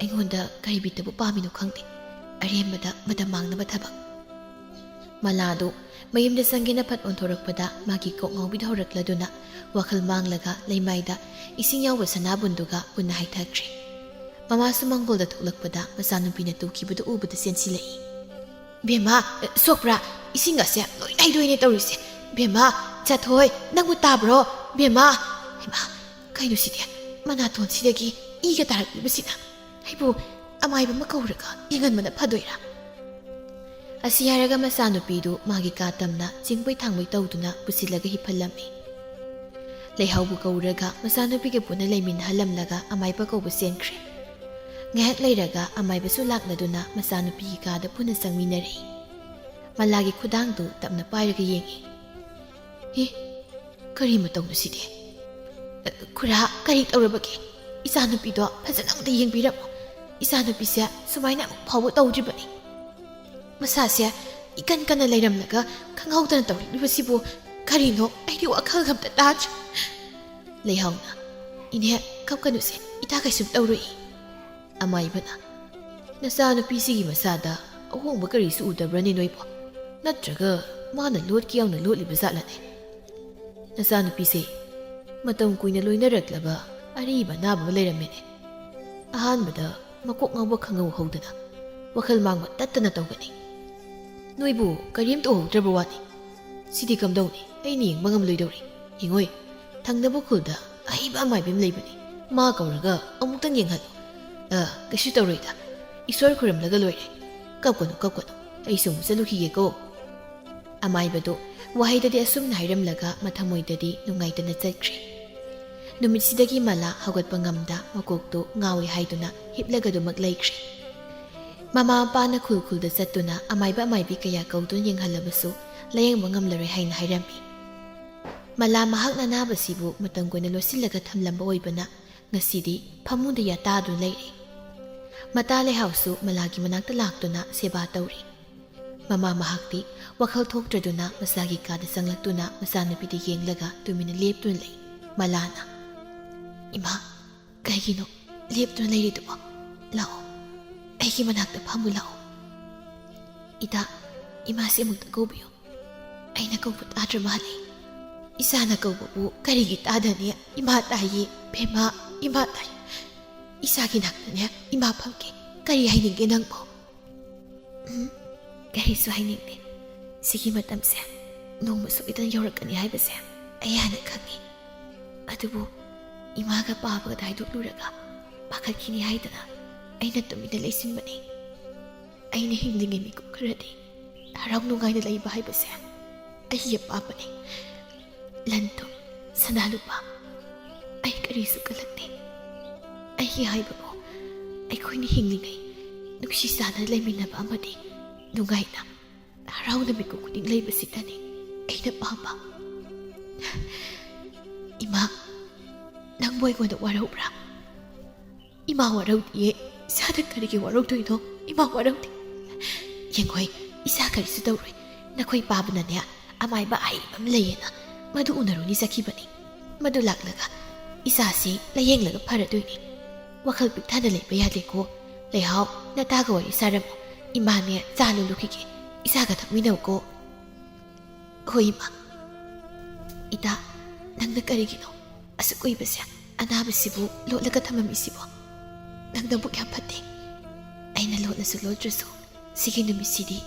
ꯑꯩꯉꯣꯟꯗ ꯀꯔꯤ ꯕꯤꯠꯇꯕꯨ ꯄꯥꯝꯃꯤꯅꯣ ꯈꯪꯗꯦ꯫ ꯑꯔꯦꯝꯕꯗ ꯃꯇꯝ ꯃꯥꯡꯅꯕ ꯊꯕꯛ"꯫ ꯃꯂꯥꯗꯨ ꯃꯌꯨꯝꯗ ꯆꯪꯒꯦꯅ ꯐꯠ ꯑꯣꯟꯊꯣꯔꯛꯄꯗ ꯃꯥꯒꯤ ꯀꯣꯛ ꯉꯥꯎꯕꯤꯗ ꯍꯧꯔꯛꯂꯗꯨꯅ ꯋꯥꯈꯜ ꯃꯥꯡꯂꯒ ꯂꯩꯃꯥꯏꯗ ꯏꯁꯤꯡ ꯌꯥꯎꯕ ꯁꯅꯥꯕꯨꯟꯗꯨꯒ ꯄꯨꯟꯅ ꯍꯥꯏꯊꯈ꯭ꯔꯦ꯫ ꯃꯃꯥꯁꯨ ꯃꯪꯒꯣꯜꯗ ꯊꯣꯛꯂꯛꯄꯗ ꯃꯆꯥꯅꯨꯄꯤꯅ ꯇꯨꯈꯤꯕꯗꯨ ꯎꯕꯗ ꯆꯦꯟꯁꯤꯜꯂꯛꯏ꯫ "ꯕꯦꯝꯃ, ꯁꯣꯛꯄ꯭ꯔꯥ? ꯏꯁꯤꯡꯒꯁꯦ ꯂꯣꯏ ꯅꯩꯗꯣꯏꯅꯦ ꯇꯧꯔꯤꯁꯦ꯫ ꯕꯦꯝꯃ, ꯆꯥꯊꯣꯏ, ꯅꯪꯕꯨ ꯇꯥꯕ꯭ꯔꯣ? ꯕꯦꯝꯃ!" ꯍꯩꯃꯥ, ꯀꯩꯅꯣ ꯁꯤꯗꯤ? ꯃꯅꯥꯇꯣꯟꯁꯤꯗꯒꯤ ꯏꯒ ꯇꯥꯔꯛꯂꯤꯕꯁꯤꯅ꯫ ꯑꯩꯕꯨ ꯑꯃꯥꯏꯕ ꯑꯃ ꯀꯧꯔꯒ ꯌꯦꯡꯍꯟꯕꯅ ꯐꯗꯣꯏꯔꯥ? ꯑꯁꯤ ꯍꯥꯏꯔꯒ ꯃꯆꯥꯅꯨꯄꯤꯗꯨ ꯃꯥꯒꯤ ꯀꯥ ꯇꯝꯅ ꯆꯤꯡꯕꯩ ꯊꯥꯡꯕꯩ ꯇꯧꯗꯨꯅ ꯄꯨꯁꯤꯜꯂꯒ ꯍꯤꯞꯍꯜꯂꯝꯃꯤ꯫ ꯂꯩꯍꯥꯎꯕꯨ ꯀꯧꯔꯒ ꯃꯆꯥꯅꯨꯄꯤꯒ ꯄꯨꯟꯅ ꯂꯩꯃꯤꯟꯅꯍꯜꯂꯝꯂꯒ ꯑꯃꯥꯏꯕ ꯀꯧꯕ ꯆꯦꯟꯈ꯭ꯔꯦ꯫ ꯉꯥꯏꯍꯥꯛ ꯂꯩꯔꯒ ꯑꯃꯥꯏꯕꯁꯨ ꯂꯥꯛꯂꯗꯨꯅ ꯃꯆꯥꯅꯨꯄꯤꯒꯤ ꯀꯥꯗ ꯄꯨꯟꯅ ꯆꯪꯃꯤꯟꯅꯔꯛꯏ꯫ ꯃꯂꯥꯒꯤ ꯈꯨꯗꯥꯡꯗꯨ ꯇꯞꯅ ꯄꯥꯏꯔꯒ ꯌꯦꯡꯉꯤ꯫ "ꯑꯦ, ꯀꯔꯤ ꯃꯇꯧꯅꯣ ꯁꯤꯗꯤ? ꯑ, ꯈꯨꯔꯥ, ꯀꯔꯤ ꯇꯧꯔꯕꯒꯦ? ꯏꯆꯥꯅꯨꯄꯤꯗꯣ ꯐꯖꯅ ꯑꯃꯨꯛꯇ ꯌꯦꯡꯕꯤꯔꯝꯃꯣ꯫ ꯏꯆꯥꯅꯨꯄꯤꯁꯦ ꯁꯨꯃꯥꯏꯅ ꯑꯃꯨꯛ ꯐꯥꯎꯕ ꯇꯧꯗ꯭ꯔꯤꯕꯅꯤ꯫ ꯃꯁꯥꯁꯦ ꯏꯀꯟ ꯀꯟꯅ ꯂꯩꯔꯝꯂꯒ ꯈꯪꯍꯧꯗꯅ ꯇꯧꯔꯛꯂꯤꯕꯁꯤꯕꯨ ꯀꯔꯤꯅꯣ? ꯑꯩꯗꯤ ꯋꯥꯈꯜꯒ ꯑꯝꯇ ꯇꯥꯗ꯭ꯔꯦ"꯫ ꯂꯩꯍꯥꯎꯅ, "ꯏꯅꯦ, ꯀꯞꯀꯅꯨꯁꯦ, ꯏꯇꯥ ꯀꯩꯁꯨꯝ ꯇꯧꯔꯣꯏ"꯫ ꯑꯃꯥꯏꯕꯅ, "ꯅꯆꯥꯅꯨꯄꯤꯁꯤꯒꯤ ꯃꯁꯥꯗ ꯑꯍꯣꯡꯕ ꯀꯔꯤꯁꯨ ꯎꯗꯕ꯭ꯔꯅꯦ ꯅꯣꯏꯕꯣ? ꯅꯠꯇ꯭ꯔꯒ ꯃꯥꯅ ꯂꯣꯠꯀꯦ ꯌꯥꯎꯅ ꯂꯣꯠꯂꯤꯕ ꯖꯥꯠꯂꯅꯦ? ꯅꯆꯥꯅꯨꯄꯤꯁꯦ ꯃꯇꯝ ꯀꯨꯏꯅ ꯂꯣꯏꯅꯔꯛꯂꯕ ꯑꯔꯤꯕ ꯑꯅꯥꯕ ꯑꯃ ꯂꯩꯔꯝꯃꯦꯅꯦ꯫ ꯑꯍꯥꯟꯕꯗ ꯃꯀꯣꯛ ꯉꯥꯎꯕ ꯈꯪꯍꯧ ꯍꯧꯗꯅ ꯋꯥꯈꯜ ꯃꯥꯡꯕ ꯇꯠꯇꯅ ꯇꯧꯒꯅꯤ꯫ ꯅꯣꯏꯕꯨ ꯀꯔꯤꯝꯇ ꯎꯍꯧꯗ꯭ꯔꯕ ꯋꯥꯅꯤ꯫ ꯁꯤꯗꯤ ꯀꯝꯗꯧꯅꯤ? ꯑꯩꯅ ꯌꯦꯡꯕ ꯉꯝꯂꯣꯏꯗꯧꯔꯤ꯫ ꯌꯦꯡꯉꯣꯏ, ꯊꯪꯅꯕ ꯈꯨꯜꯗ ꯑꯍꯩꯕ ꯑꯃꯥꯏꯕꯤ ꯑꯃ ꯂꯩꯕꯅꯤ꯫ ꯃꯥ ꯀꯧꯔꯒ ꯑꯃꯨꯛꯇꯪ ꯌꯦꯡꯍꯜꯂꯨ꯫ ꯑ, ꯀꯩꯁꯨ ꯇꯧꯔꯣꯏꯗ꯫ ꯏꯁꯣꯔ ꯈꯨꯔꯨꯝꯂꯒ ꯂꯣꯏꯔꯦ꯫ ꯀꯞꯀꯅꯨ, ꯀꯞꯀꯅꯨ꯫ ꯑꯩꯁꯨ ꯑꯃꯨꯛ ꯆꯠꯂꯨꯈꯤꯒꯦꯀꯣ꯫" ꯑꯃꯥꯏꯕꯗꯨ ꯋꯥꯍꯩꯗꯗꯤ ꯑꯁꯨꯝꯅ ꯍꯥꯏꯔꯝꯂꯒ ꯃꯊꯃꯣꯏꯗꯗꯤ ꯅꯨꯡꯉꯥꯏꯇꯅ ꯆꯠꯈ꯭ꯔꯦ꯫ ꯅꯨꯃꯤꯠꯁꯤꯗꯒꯤ ꯃꯂꯥ ꯍꯧꯒꯠꯄ ꯉꯝꯗ ꯃꯀꯣꯛꯇꯨ ꯉꯥꯎꯏ ꯍꯥꯏꯗꯨꯅ ꯍꯤꯞꯂꯒ ꯑꯗꯨꯃꯛ ꯂꯩꯈ꯭ꯔꯦ꯫ ꯃꯃꯥ ꯃꯄꯥꯅ ꯈꯨꯜ ꯈꯨꯜꯗ ꯆꯠꯇꯨꯅ ꯑꯃꯥꯏꯕ ꯑꯃꯥꯏꯕꯤ ꯀꯌꯥ ꯀꯧꯗꯨꯅ ꯌꯦꯡꯍꯜꯂꯕꯁꯨ ꯂꯥꯌꯦꯡꯕ ꯉꯝꯂꯔꯣꯏ ꯍꯥꯏꯅ ꯍꯥꯏꯔꯝꯃꯤ꯫ ꯃꯂꯥ ꯃꯍꯥꯛꯅ ꯑꯅꯥꯕꯁꯤꯕꯨ ꯃꯇꯝ ꯀꯨꯏꯅ ꯂꯣꯠꯁꯤꯜꯂꯒ ꯊꯝꯂꯝꯕ ꯑꯣꯏꯕꯅ ꯉꯁꯤꯗꯤ ꯐꯃꯨꯡꯗ ꯌꯥꯇꯥꯗꯨꯅ ꯂꯩꯔꯦ꯫ ꯃꯇꯥ ꯂꯩꯍꯥꯎꯁꯨ ꯃꯂꯥꯒꯤ ꯃꯅꯥꯛꯇ ꯂꯥꯛꯇꯨꯅ ꯁꯦꯕꯥ ꯇꯧꯔꯤ꯫ ꯃꯃꯥ ꯃꯍꯥꯛꯇꯤ ꯋꯥꯈꯜ ꯊꯣꯛꯇ꯭ꯔꯗꯨꯅ ꯃꯆꯥꯒꯤ ꯀꯥꯗ ꯆꯪꯂꯛꯇꯨꯅ ꯃꯆꯥꯅꯨꯄꯤꯗ ꯌꯦꯡꯂꯒ ꯇꯨꯃꯤꯟꯅ ꯂꯦꯞꯇꯨꯅ ꯂꯩ꯫ ꯃꯂꯥꯅ, "ꯏꯃꯥ, ꯀꯩꯒꯤꯅꯣ ꯂꯦꯞꯇꯨꯅ ꯂꯩꯔꯤꯗꯨꯕꯣ? ꯂꯥꯛꯑꯣ, ꯑꯩꯒꯤ ꯃꯅꯥꯛꯇ ꯐꯝꯃꯨ ꯂꯥꯛꯑꯣ꯫ ꯏꯇꯥ, ꯏꯃꯥꯁꯦ ꯑꯃꯨꯛꯇ ꯀꯧꯕꯤꯌꯨ꯫ ꯑꯩꯅ ꯀꯧꯕ ꯇꯥꯗ꯭ꯔ ꯃꯥꯜꯂꯦ꯫ ꯏꯆꯥꯅ ꯀꯧꯕꯕꯨ ꯀꯔꯤꯒꯤ ꯇꯥꯗꯅꯤ? ꯏꯃꯥ ꯇꯥꯏꯌꯦ, ꯕꯦꯝꯃ, ꯏꯃꯥ ꯇꯥꯏ꯫ ꯏꯆꯥꯒꯤ ꯅꯥꯛꯇꯅꯦ ꯏꯃꯥ ꯐꯝꯒꯦ꯫ ꯀꯔꯤ ꯍꯥꯏꯅꯤꯡꯒꯦ ꯅꯪꯕꯣ?" "ꯎꯝ, ꯀꯔꯤꯁꯨ ꯍꯥꯏꯅꯤꯡꯗꯦ꯫ ꯁꯤꯒꯤ ꯃꯇꯝꯁꯦ ꯅꯣꯡꯃ ꯁꯣꯏꯗꯅ ꯌꯧꯔꯛꯀꯅꯤ ꯍꯥꯏꯕꯁꯦ ꯑꯩ ꯍꯥꯟꯅ ꯈꯪꯉꯤ꯫ ꯑꯗꯨꯕꯨ ꯏꯃꯥꯒ ꯄꯥꯕꯒꯗ ꯍꯥꯏꯗꯣꯛꯂꯨꯔꯒ ꯄꯥꯈꯠꯈꯤꯅꯤ ꯍꯥꯏꯗꯅ ꯑꯩꯅ ꯇꯨꯃꯤꯟꯅ ꯂꯩꯁꯤꯟꯕꯅꯤ꯫ ꯑꯩꯅ ꯍꯤꯡꯂꯤꯉꯩ ꯃꯤꯀꯨꯞ ꯈꯔꯗꯤ ꯍꯔꯥꯎ ꯅꯨꯡꯉꯥꯏꯅ ꯂꯩꯕ ꯍꯥꯏꯕꯁꯦ ꯑꯩꯒꯤ ꯑꯄꯥꯝꯕꯅꯤ꯫ ꯂꯟ ꯊꯨꯝ, ꯁꯅꯥ ꯂꯨꯄꯥ, ꯑꯩ ꯀꯔꯤꯁꯨ ꯀꯜꯂꯛꯇꯦ꯫ ꯑꯩꯒꯤ ꯍꯥꯏꯕꯕꯨ ꯑꯩꯈꯣꯏꯅ ꯍꯤꯡꯂꯤꯉꯩ ꯅꯨꯡꯁꯤ ꯆꯥꯟꯅ ꯂꯩꯃꯤꯟꯅꯕ ꯑꯃꯗꯤ ꯅꯨꯡꯉꯥꯏꯅ ꯍꯔꯥꯎꯅ ꯃꯤꯀꯨꯞ ꯈꯨꯗꯤꯡ ꯂꯩꯕꯁꯤꯗꯅꯤ ꯑꯩꯅ ꯄꯥꯝꯕ꯫" "ꯏꯃꯥ, ꯅꯪꯕꯨ ꯑꯩꯉꯣꯟꯗ ꯋꯥꯔꯧꯕ꯭ꯔꯥ?" "ꯏꯃꯥ ꯋꯥꯔꯧꯗꯤꯌꯦ꯫ ꯏꯆꯥꯗ ꯀꯔꯤꯒꯤ ꯋꯥꯔꯧꯗꯣꯏꯅꯣ? ꯏꯃꯥ ꯋꯥꯔꯧꯗꯦ꯫ ꯌꯦꯡꯉꯣꯏ, ꯏꯆꯥ ꯀꯔꯤꯁꯨ ꯇꯧꯔꯣꯏ꯫ ꯅꯈꯣꯏ ꯄꯥꯕꯅꯅꯦ, ꯑꯃꯥꯏꯕ ꯑꯍꯩꯕ ꯑꯃ ꯂꯩꯌꯦꯅ ꯃꯗꯨ ꯎꯅꯔꯨꯅꯤ ꯆꯠꯈꯤꯕꯅꯤ꯫ ꯃꯗꯨ ꯂꯥꯛꯂꯒ ꯏꯆꯥꯁꯤ ꯂꯥꯌꯦꯡꯂꯒ ꯐꯔꯗꯣꯏꯅꯤ꯫ ꯋꯥꯈꯜ ꯄꯤꯛꯊꯅ ꯂꯩꯕ ꯌꯥꯗꯦꯀꯣ꯫ ꯂꯩꯍꯥꯎ, ꯅꯇꯥꯒ ꯋꯥꯔꯤ ꯁꯥꯔꯝꯃꯣ꯫ ꯏꯃꯥꯅꯦ ꯆꯥ ꯂꯣꯜꯂꯨꯈꯤꯒꯦ꯫ ꯏꯆꯥꯒ ꯊꯛꯃꯤꯟꯅꯧꯀꯣ꯫ ꯍꯣꯏ, ꯏꯃꯥ꯫ ꯏꯇꯥ, ꯅꯪꯅ ꯀꯔꯤꯒꯤꯅꯣ ꯑꯁꯨꯛ ꯀꯨꯏꯕꯁꯦ ꯑꯅꯥꯕꯁꯤꯕꯨ ꯂꯣꯠꯂꯒ ꯊꯝꯃꯝꯃꯤꯁꯤꯕꯣ? ꯅꯪ ꯅꯕꯨꯛ ꯌꯥꯝ ꯐꯠꯇꯦ꯫ ꯑꯩꯅ ꯂꯣꯠꯂꯁꯨ ꯂꯣꯠꯇ꯭ꯔꯁꯨ ꯁꯤꯒꯤ ꯅꯨꯃꯤꯠꯁꯤꯗꯤ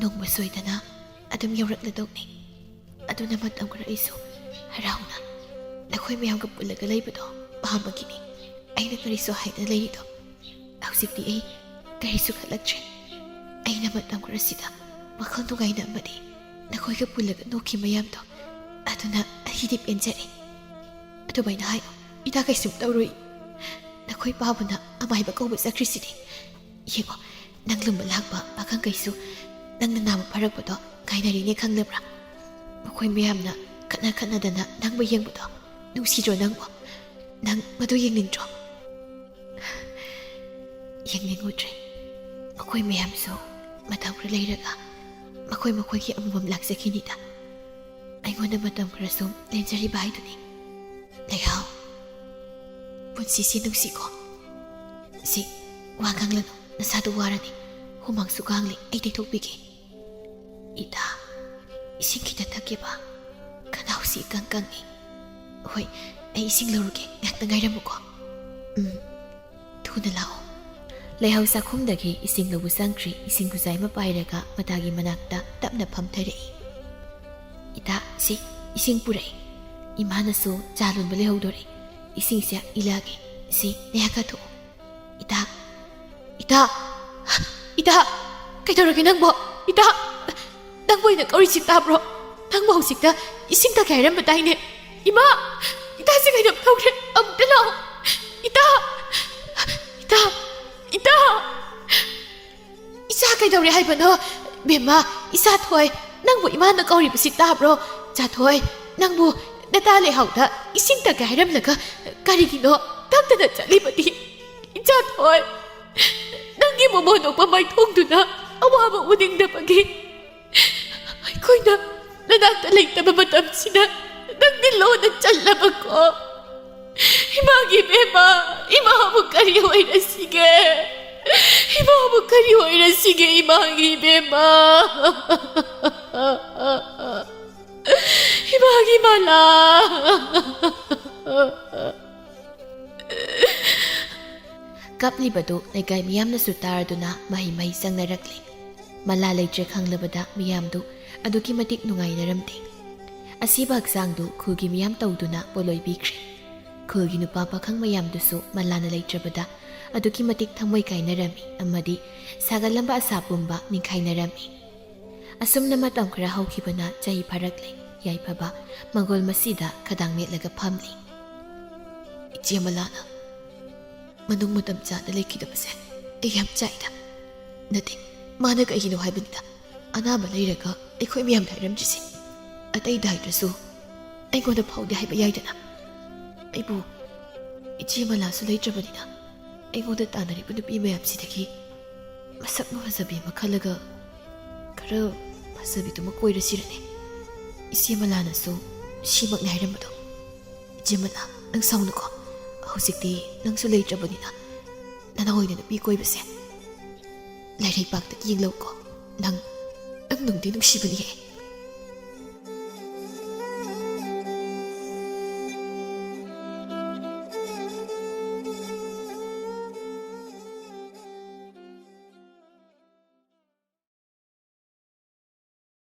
ꯅꯣꯡꯃ ꯁꯣꯏꯗꯅ ꯑꯗꯨꯝ ꯌꯧꯔꯛꯂꯗꯧꯅꯤ꯫ ꯑꯗꯨꯅ ꯃꯇꯝ ꯈꯔ ꯑꯩꯁꯨ ꯍꯔꯥꯎꯅ ꯅꯈꯣꯏ ꯃꯌꯥꯝꯒ ꯄꯨꯜꯂꯒ ꯂꯩꯕꯗꯣ ꯄꯥꯝꯕꯒꯤꯅꯤ꯫ ꯑꯩꯅ ꯀꯔꯤꯁꯨ ꯍꯥꯏꯗꯅ ꯂꯩꯔꯤꯗꯣ꯫ ꯍꯧꯖꯤꯛꯇꯤ ꯑꯩ ꯀꯔꯤꯁꯨ ꯈꯜꯂꯛꯇ꯭ꯔꯦ꯫ ꯑꯩꯅ ꯃꯇꯝ ꯈꯔꯁꯤꯗ ꯋꯥꯈꯜ ꯅꯨꯡꯉꯥꯏꯅ ꯑꯃꯗꯤ ꯅꯈꯣꯏꯒ ꯄꯨꯜꯂꯒ ꯅꯣꯛꯈꯤ ꯃꯌꯥꯝꯗꯣ, ꯑꯗꯨꯅ ꯑꯩꯗꯤ ꯄꯦꯟꯖꯔꯦ꯫ ꯑꯗꯨꯃꯥꯏꯅ ꯍꯥꯏ, ꯏꯇꯥ ꯀꯩꯁꯨꯝ ꯇꯧꯔꯣꯏ꯫ ꯅꯈꯣꯏ ꯄꯥꯕꯨꯅ ꯑꯃꯥꯏꯕ ꯀꯧꯕ ꯆꯠꯈ꯭ꯔꯤꯁꯤꯗꯤ꯫ ꯌꯦꯡꯉꯣ, ꯅꯪ ꯂꯨꯝꯕ ꯂꯥꯛꯄ ꯄꯥꯈꯪꯈꯩꯁꯨ ꯅꯪꯅ ꯅꯥꯕ ꯐꯔꯛꯄꯗꯣ ꯉꯥꯏꯅꯔꯤꯅꯦ ꯈꯪꯗꯕ꯭ꯔꯥ? ꯃꯈꯣꯏ ꯃꯌꯥꯝꯅ ꯈꯠꯅ ꯈꯠꯅꯗꯅ ꯅꯪꯕꯨ ꯌꯦꯡꯕꯗꯣ ꯅꯨꯡꯁꯤꯗ꯭ꯔꯣ ꯅꯪꯕꯨ? ꯅꯪ ꯃꯗꯨ ꯌꯦꯡꯅꯤꯡꯗ꯭ꯔꯣ? ꯌꯦꯡꯅꯤꯡꯉꯨꯗ꯭ꯔꯦ꯫ ꯃꯈꯣꯏ ꯃꯌꯥꯝꯁꯨ ꯃꯇꯝ ꯈꯔ ꯂꯩꯔꯒ ꯃꯈꯣꯏ ꯃꯈꯣꯏꯒꯤ ꯑꯃꯃꯝ ꯂꯥꯛꯆꯈꯤꯅꯤꯗ꯫ ꯑꯩꯉꯣꯟꯗ ꯃꯇꯝ ꯈꯔ ꯁꯨꯝ ꯂꯦꯟꯖꯔꯤꯕ ꯍꯥꯏꯗꯨꯅꯤ꯫ ꯂꯩꯍꯥꯎ, ꯄꯨꯟꯁꯤꯁꯤ ꯅꯨꯡꯁꯤꯀꯣ꯫ ꯁꯤ, ꯋꯥ ꯉꯥꯡꯂꯅꯨ, ꯅꯁꯥꯗꯨ ꯋꯥꯔꯅꯤ꯫ ꯍꯨꯃꯥꯡꯁꯨ ꯀꯥꯡꯂꯤ, ꯑꯩ ꯇꯩꯊꯣꯛꯄꯤꯒꯦ꯫ ꯏꯇꯥ, ꯏꯁꯤꯡ ꯈꯤꯇ ꯊꯛꯀꯦꯕ꯫ ꯈꯅꯥꯎꯁꯤ ꯏꯀꯪ ꯀꯪꯉꯤ꯫ ꯍꯣꯏ, ꯑꯩ ꯏꯁꯤꯡ ꯂꯧꯔꯨꯒꯦ, ꯉꯥꯏꯍꯥꯛꯇ ꯉꯥꯏꯔꯝꯃꯨꯀꯣ꯫ ꯎꯝ, ꯊꯨꯅ ꯂꯥꯛꯑꯣ꯫ ꯂꯩꯍꯥꯎ ꯆꯥꯛꯈꯨꯝꯗꯒꯤ ꯏꯁꯤꯡ ꯂꯧꯕ ꯆꯪꯈ꯭ꯔꯤ꯫ ꯏꯁꯤꯡ ꯈꯨꯖꯥꯏ ꯑꯃ ꯄꯥꯏꯔꯒ ꯃꯇꯥꯒꯤ ꯃꯅꯥꯛꯇ ꯇꯞꯅ ꯐꯝꯊꯔꯛꯏ꯫ ꯏꯇꯥ, ꯁꯤ, ꯏꯁꯤꯡ ꯄꯨꯔꯛꯏ꯫ ꯏꯃꯥꯅꯁꯨ ꯆꯥ ꯂꯣꯟꯕ ꯂꯩꯍꯧꯗꯣꯔꯦ꯫ ꯏꯁꯤꯡꯁꯦ ꯏꯂꯛꯑꯒꯦ꯫ ꯁꯤ, ꯅꯌꯥ ꯀꯥꯊꯣꯛꯑꯣ꯫ ꯏꯇꯥ, ꯏꯇꯥ, ꯏꯇꯥ, ꯀꯩꯗꯧꯔꯒꯦ ꯅꯪꯕꯣ? ꯏꯇꯥ, ꯅꯪꯕꯨ ꯑꯩꯅ ꯀꯧꯔꯤꯁꯤ ꯇꯥꯕ꯭ꯔꯣ? ꯅꯪꯕꯨ ꯍꯧꯖꯤꯛꯇ ꯏꯁꯤꯡ ꯊꯛꯀꯦ ꯍꯥꯏꯔꯝꯕꯗꯥꯏꯅꯦ? ꯏꯃꯥ, ꯏꯇꯥꯁꯦ ꯀꯩꯅꯣꯝ ꯇꯧꯔꯦ꯫ ꯑꯃꯨꯛꯇ ꯂꯥꯛꯑꯣ꯫ ꯏꯇꯥ, ꯏꯇꯥ, ꯏꯇꯥ꯫ ꯏꯆꯥ ꯀꯩꯗꯧꯔꯦ ꯍꯥꯏꯕꯅꯣ? ꯕꯦꯝꯃ, ꯏꯆꯥ ꯊꯣꯏ, ꯅꯪꯕꯨ ꯏꯃꯥꯅ ꯀꯧꯔꯤꯕꯁꯤ ꯇꯥꯕ꯭ꯔꯣ? ꯏꯆꯥ ꯊꯣꯏ, ꯅꯪꯕꯨ ꯅꯇꯥ ꯂꯩꯍꯥꯎꯗ ꯏꯁꯤꯡ ꯊꯛꯀꯦ ꯍꯥꯏꯔꯝꯂꯒ ꯀꯔꯤꯒꯤꯅꯣ ꯇꯛꯇꯅ ꯆꯠꯂꯤꯕꯗꯤ? ꯏꯆꯥ ꯊꯣꯏ, ꯅꯪꯒꯤ ꯃꯃꯣꯟ ꯅꯣꯛꯄ ꯃꯥꯏꯊꯣꯡꯗꯨꯅ ꯑꯋꯥꯕ ꯎꯅꯤꯡꯗꯕꯒꯤ ꯑꯩꯈꯣꯏꯅ ꯅꯅꯥꯛꯇ ꯂꯩꯇꯕ ꯃꯇꯝꯁꯤꯗ ꯅꯪꯗꯤ ꯂꯣꯟꯅ ꯆꯜꯂꯕꯀꯣ꯫ ꯏꯃꯥꯒꯤ ꯏꯕꯦꯝꯃ, ꯏꯃꯥꯕꯨ ꯀꯔꯤ ꯑꯣꯏꯔꯁꯤꯒꯦ? ꯏꯃꯥꯕꯨ ꯀꯔꯤ ꯑꯣꯏꯔꯁꯤꯒꯦ, ꯏꯃꯥꯒꯤ ꯏꯕꯦꯝꯃ? ꯏꯃꯥꯒꯤ ꯃꯂꯥ꯫ ꯀꯞꯂꯤꯕꯗꯨ ꯂꯩꯀꯥꯏ ꯃꯤꯌꯥꯝꯅꯁꯨ ꯇꯥꯔꯗꯨꯅ ꯃꯍꯩ ꯃꯍꯩ ꯆꯪꯅꯔꯛꯂꯤ꯫ ꯃꯂꯥ ꯂꯩꯇ꯭ꯔꯦ ꯈꯪꯂꯕꯗ ꯃꯤꯌꯥꯝꯗꯨ ꯑꯗꯨꯛꯀꯤ ꯃꯇꯤꯛ ꯅꯨꯡꯉꯥꯏꯅꯔꯝꯗꯦ꯫ ꯑꯁꯤꯕ ꯍꯛꯆꯥꯡꯗꯨ ꯈꯨꯜꯒꯤ ꯃꯤꯌꯥꯝ ꯇꯧꯗꯨꯅ ꯄꯣꯠꯂꯣꯏ ꯄꯤꯈ꯭ꯔꯦ꯫ ꯈꯨꯜꯒꯤ ꯅꯨꯄꯥ ꯄꯥꯈꯪ ꯃꯌꯥꯝꯗꯨꯁꯨ ꯃꯂꯥꯅ ꯂꯩꯇ꯭ꯔꯕꯗ ꯑꯗꯨꯛꯀꯤ ꯃꯇꯤꯛ ꯊꯃꯣꯏ ꯀꯥꯏꯅꯔꯝꯃꯤ ꯑꯃꯗꯤ ꯁꯥꯒꯠꯂꯝꯕ ꯑꯁꯥ ꯄꯨꯝꯕ ꯅꯤꯡꯈꯥꯏꯅꯔꯝꯃꯤ꯫ ꯑꯁꯨꯝꯅ ꯃꯇꯝ ꯈꯔ ꯍꯧꯈꯤꯕꯅ ꯆꯍꯤ ꯐꯥꯔꯛꯂꯦ꯫ ꯌꯥꯏꯐꯕ ꯃꯪꯒꯣꯜ ꯃꯁꯤꯗ ꯈꯗꯥꯡ ꯃꯦꯠꯂꯒ ꯐꯝꯂꯤ꯫ ꯏꯆꯦ ꯃꯂꯥꯅ ꯃꯅꯨꯡ ꯃꯇꯝ ꯆꯥꯅ ꯂꯩꯈꯤꯗꯕꯁꯦ ꯑꯩ ꯌꯥꯝ ꯆꯥꯛꯏꯗ꯫ ꯅꯠꯇꯦ, ꯃꯥꯅ ꯀꯩꯒꯤꯅꯣ ꯍꯥꯏꯕꯅꯤꯗ, ꯑꯅꯥꯕ ꯂꯩꯔꯒ ꯑꯩꯈꯣꯏ ꯃꯌꯥꯝꯗ ꯍꯥꯏꯔꯝꯗ꯭ꯔꯤꯁꯦ꯫ ꯑꯇꯩꯗ ꯍꯥꯏꯗ꯭ꯔꯁꯨ ꯑꯩꯉꯣꯟꯗ ꯐꯥꯎꯗꯤ ꯍꯥꯏꯕ ꯌꯥꯏꯗꯅ꯫ ꯑꯩꯕꯨ ꯏꯆꯦ ꯃꯂꯥꯁꯨ ꯂꯩꯇ꯭ꯔꯕꯅꯤꯅ ꯑꯩꯉꯣꯟꯗ ꯇꯥꯟꯅꯔꯤꯕ ꯅꯨꯄꯤ ꯃꯌꯥꯝꯁꯤꯗꯒꯤ ꯃꯁꯛ ꯐꯖꯕꯤ ꯑꯃ ꯈꯜꯂꯒ ꯈꯔ ꯐꯖꯕꯤꯗꯨꯃ ꯀꯣꯏꯔꯁꯤꯔꯅꯦ꯫ ꯏꯆꯦ ꯃꯂꯥꯅꯁꯨ ꯁꯤꯃꯛꯅꯤ ꯍꯥꯏꯔꯝꯕꯗꯣ꯫ ꯏꯆꯦ ꯃꯂꯥ, ꯅꯪ ꯁꯥꯎꯅꯨꯀꯣ꯫ ꯍꯧꯖꯤꯛꯇꯤ ꯅꯪꯁꯨ ꯂꯩꯇ꯭ꯔꯕꯅꯤꯅ ꯅꯅꯥꯎ ꯑꯣꯏꯅ ꯅꯨꯄꯤ ꯀꯣꯏꯕꯁꯦ ꯂꯩꯔꯩꯄꯥꯛꯇ ꯌꯦꯡꯂꯧꯀꯣ꯫ ꯅꯪ, ꯅꯪ ꯅꯨꯡꯗꯤ ꯅꯨꯡꯁꯤꯕꯅꯤꯍꯦ꯫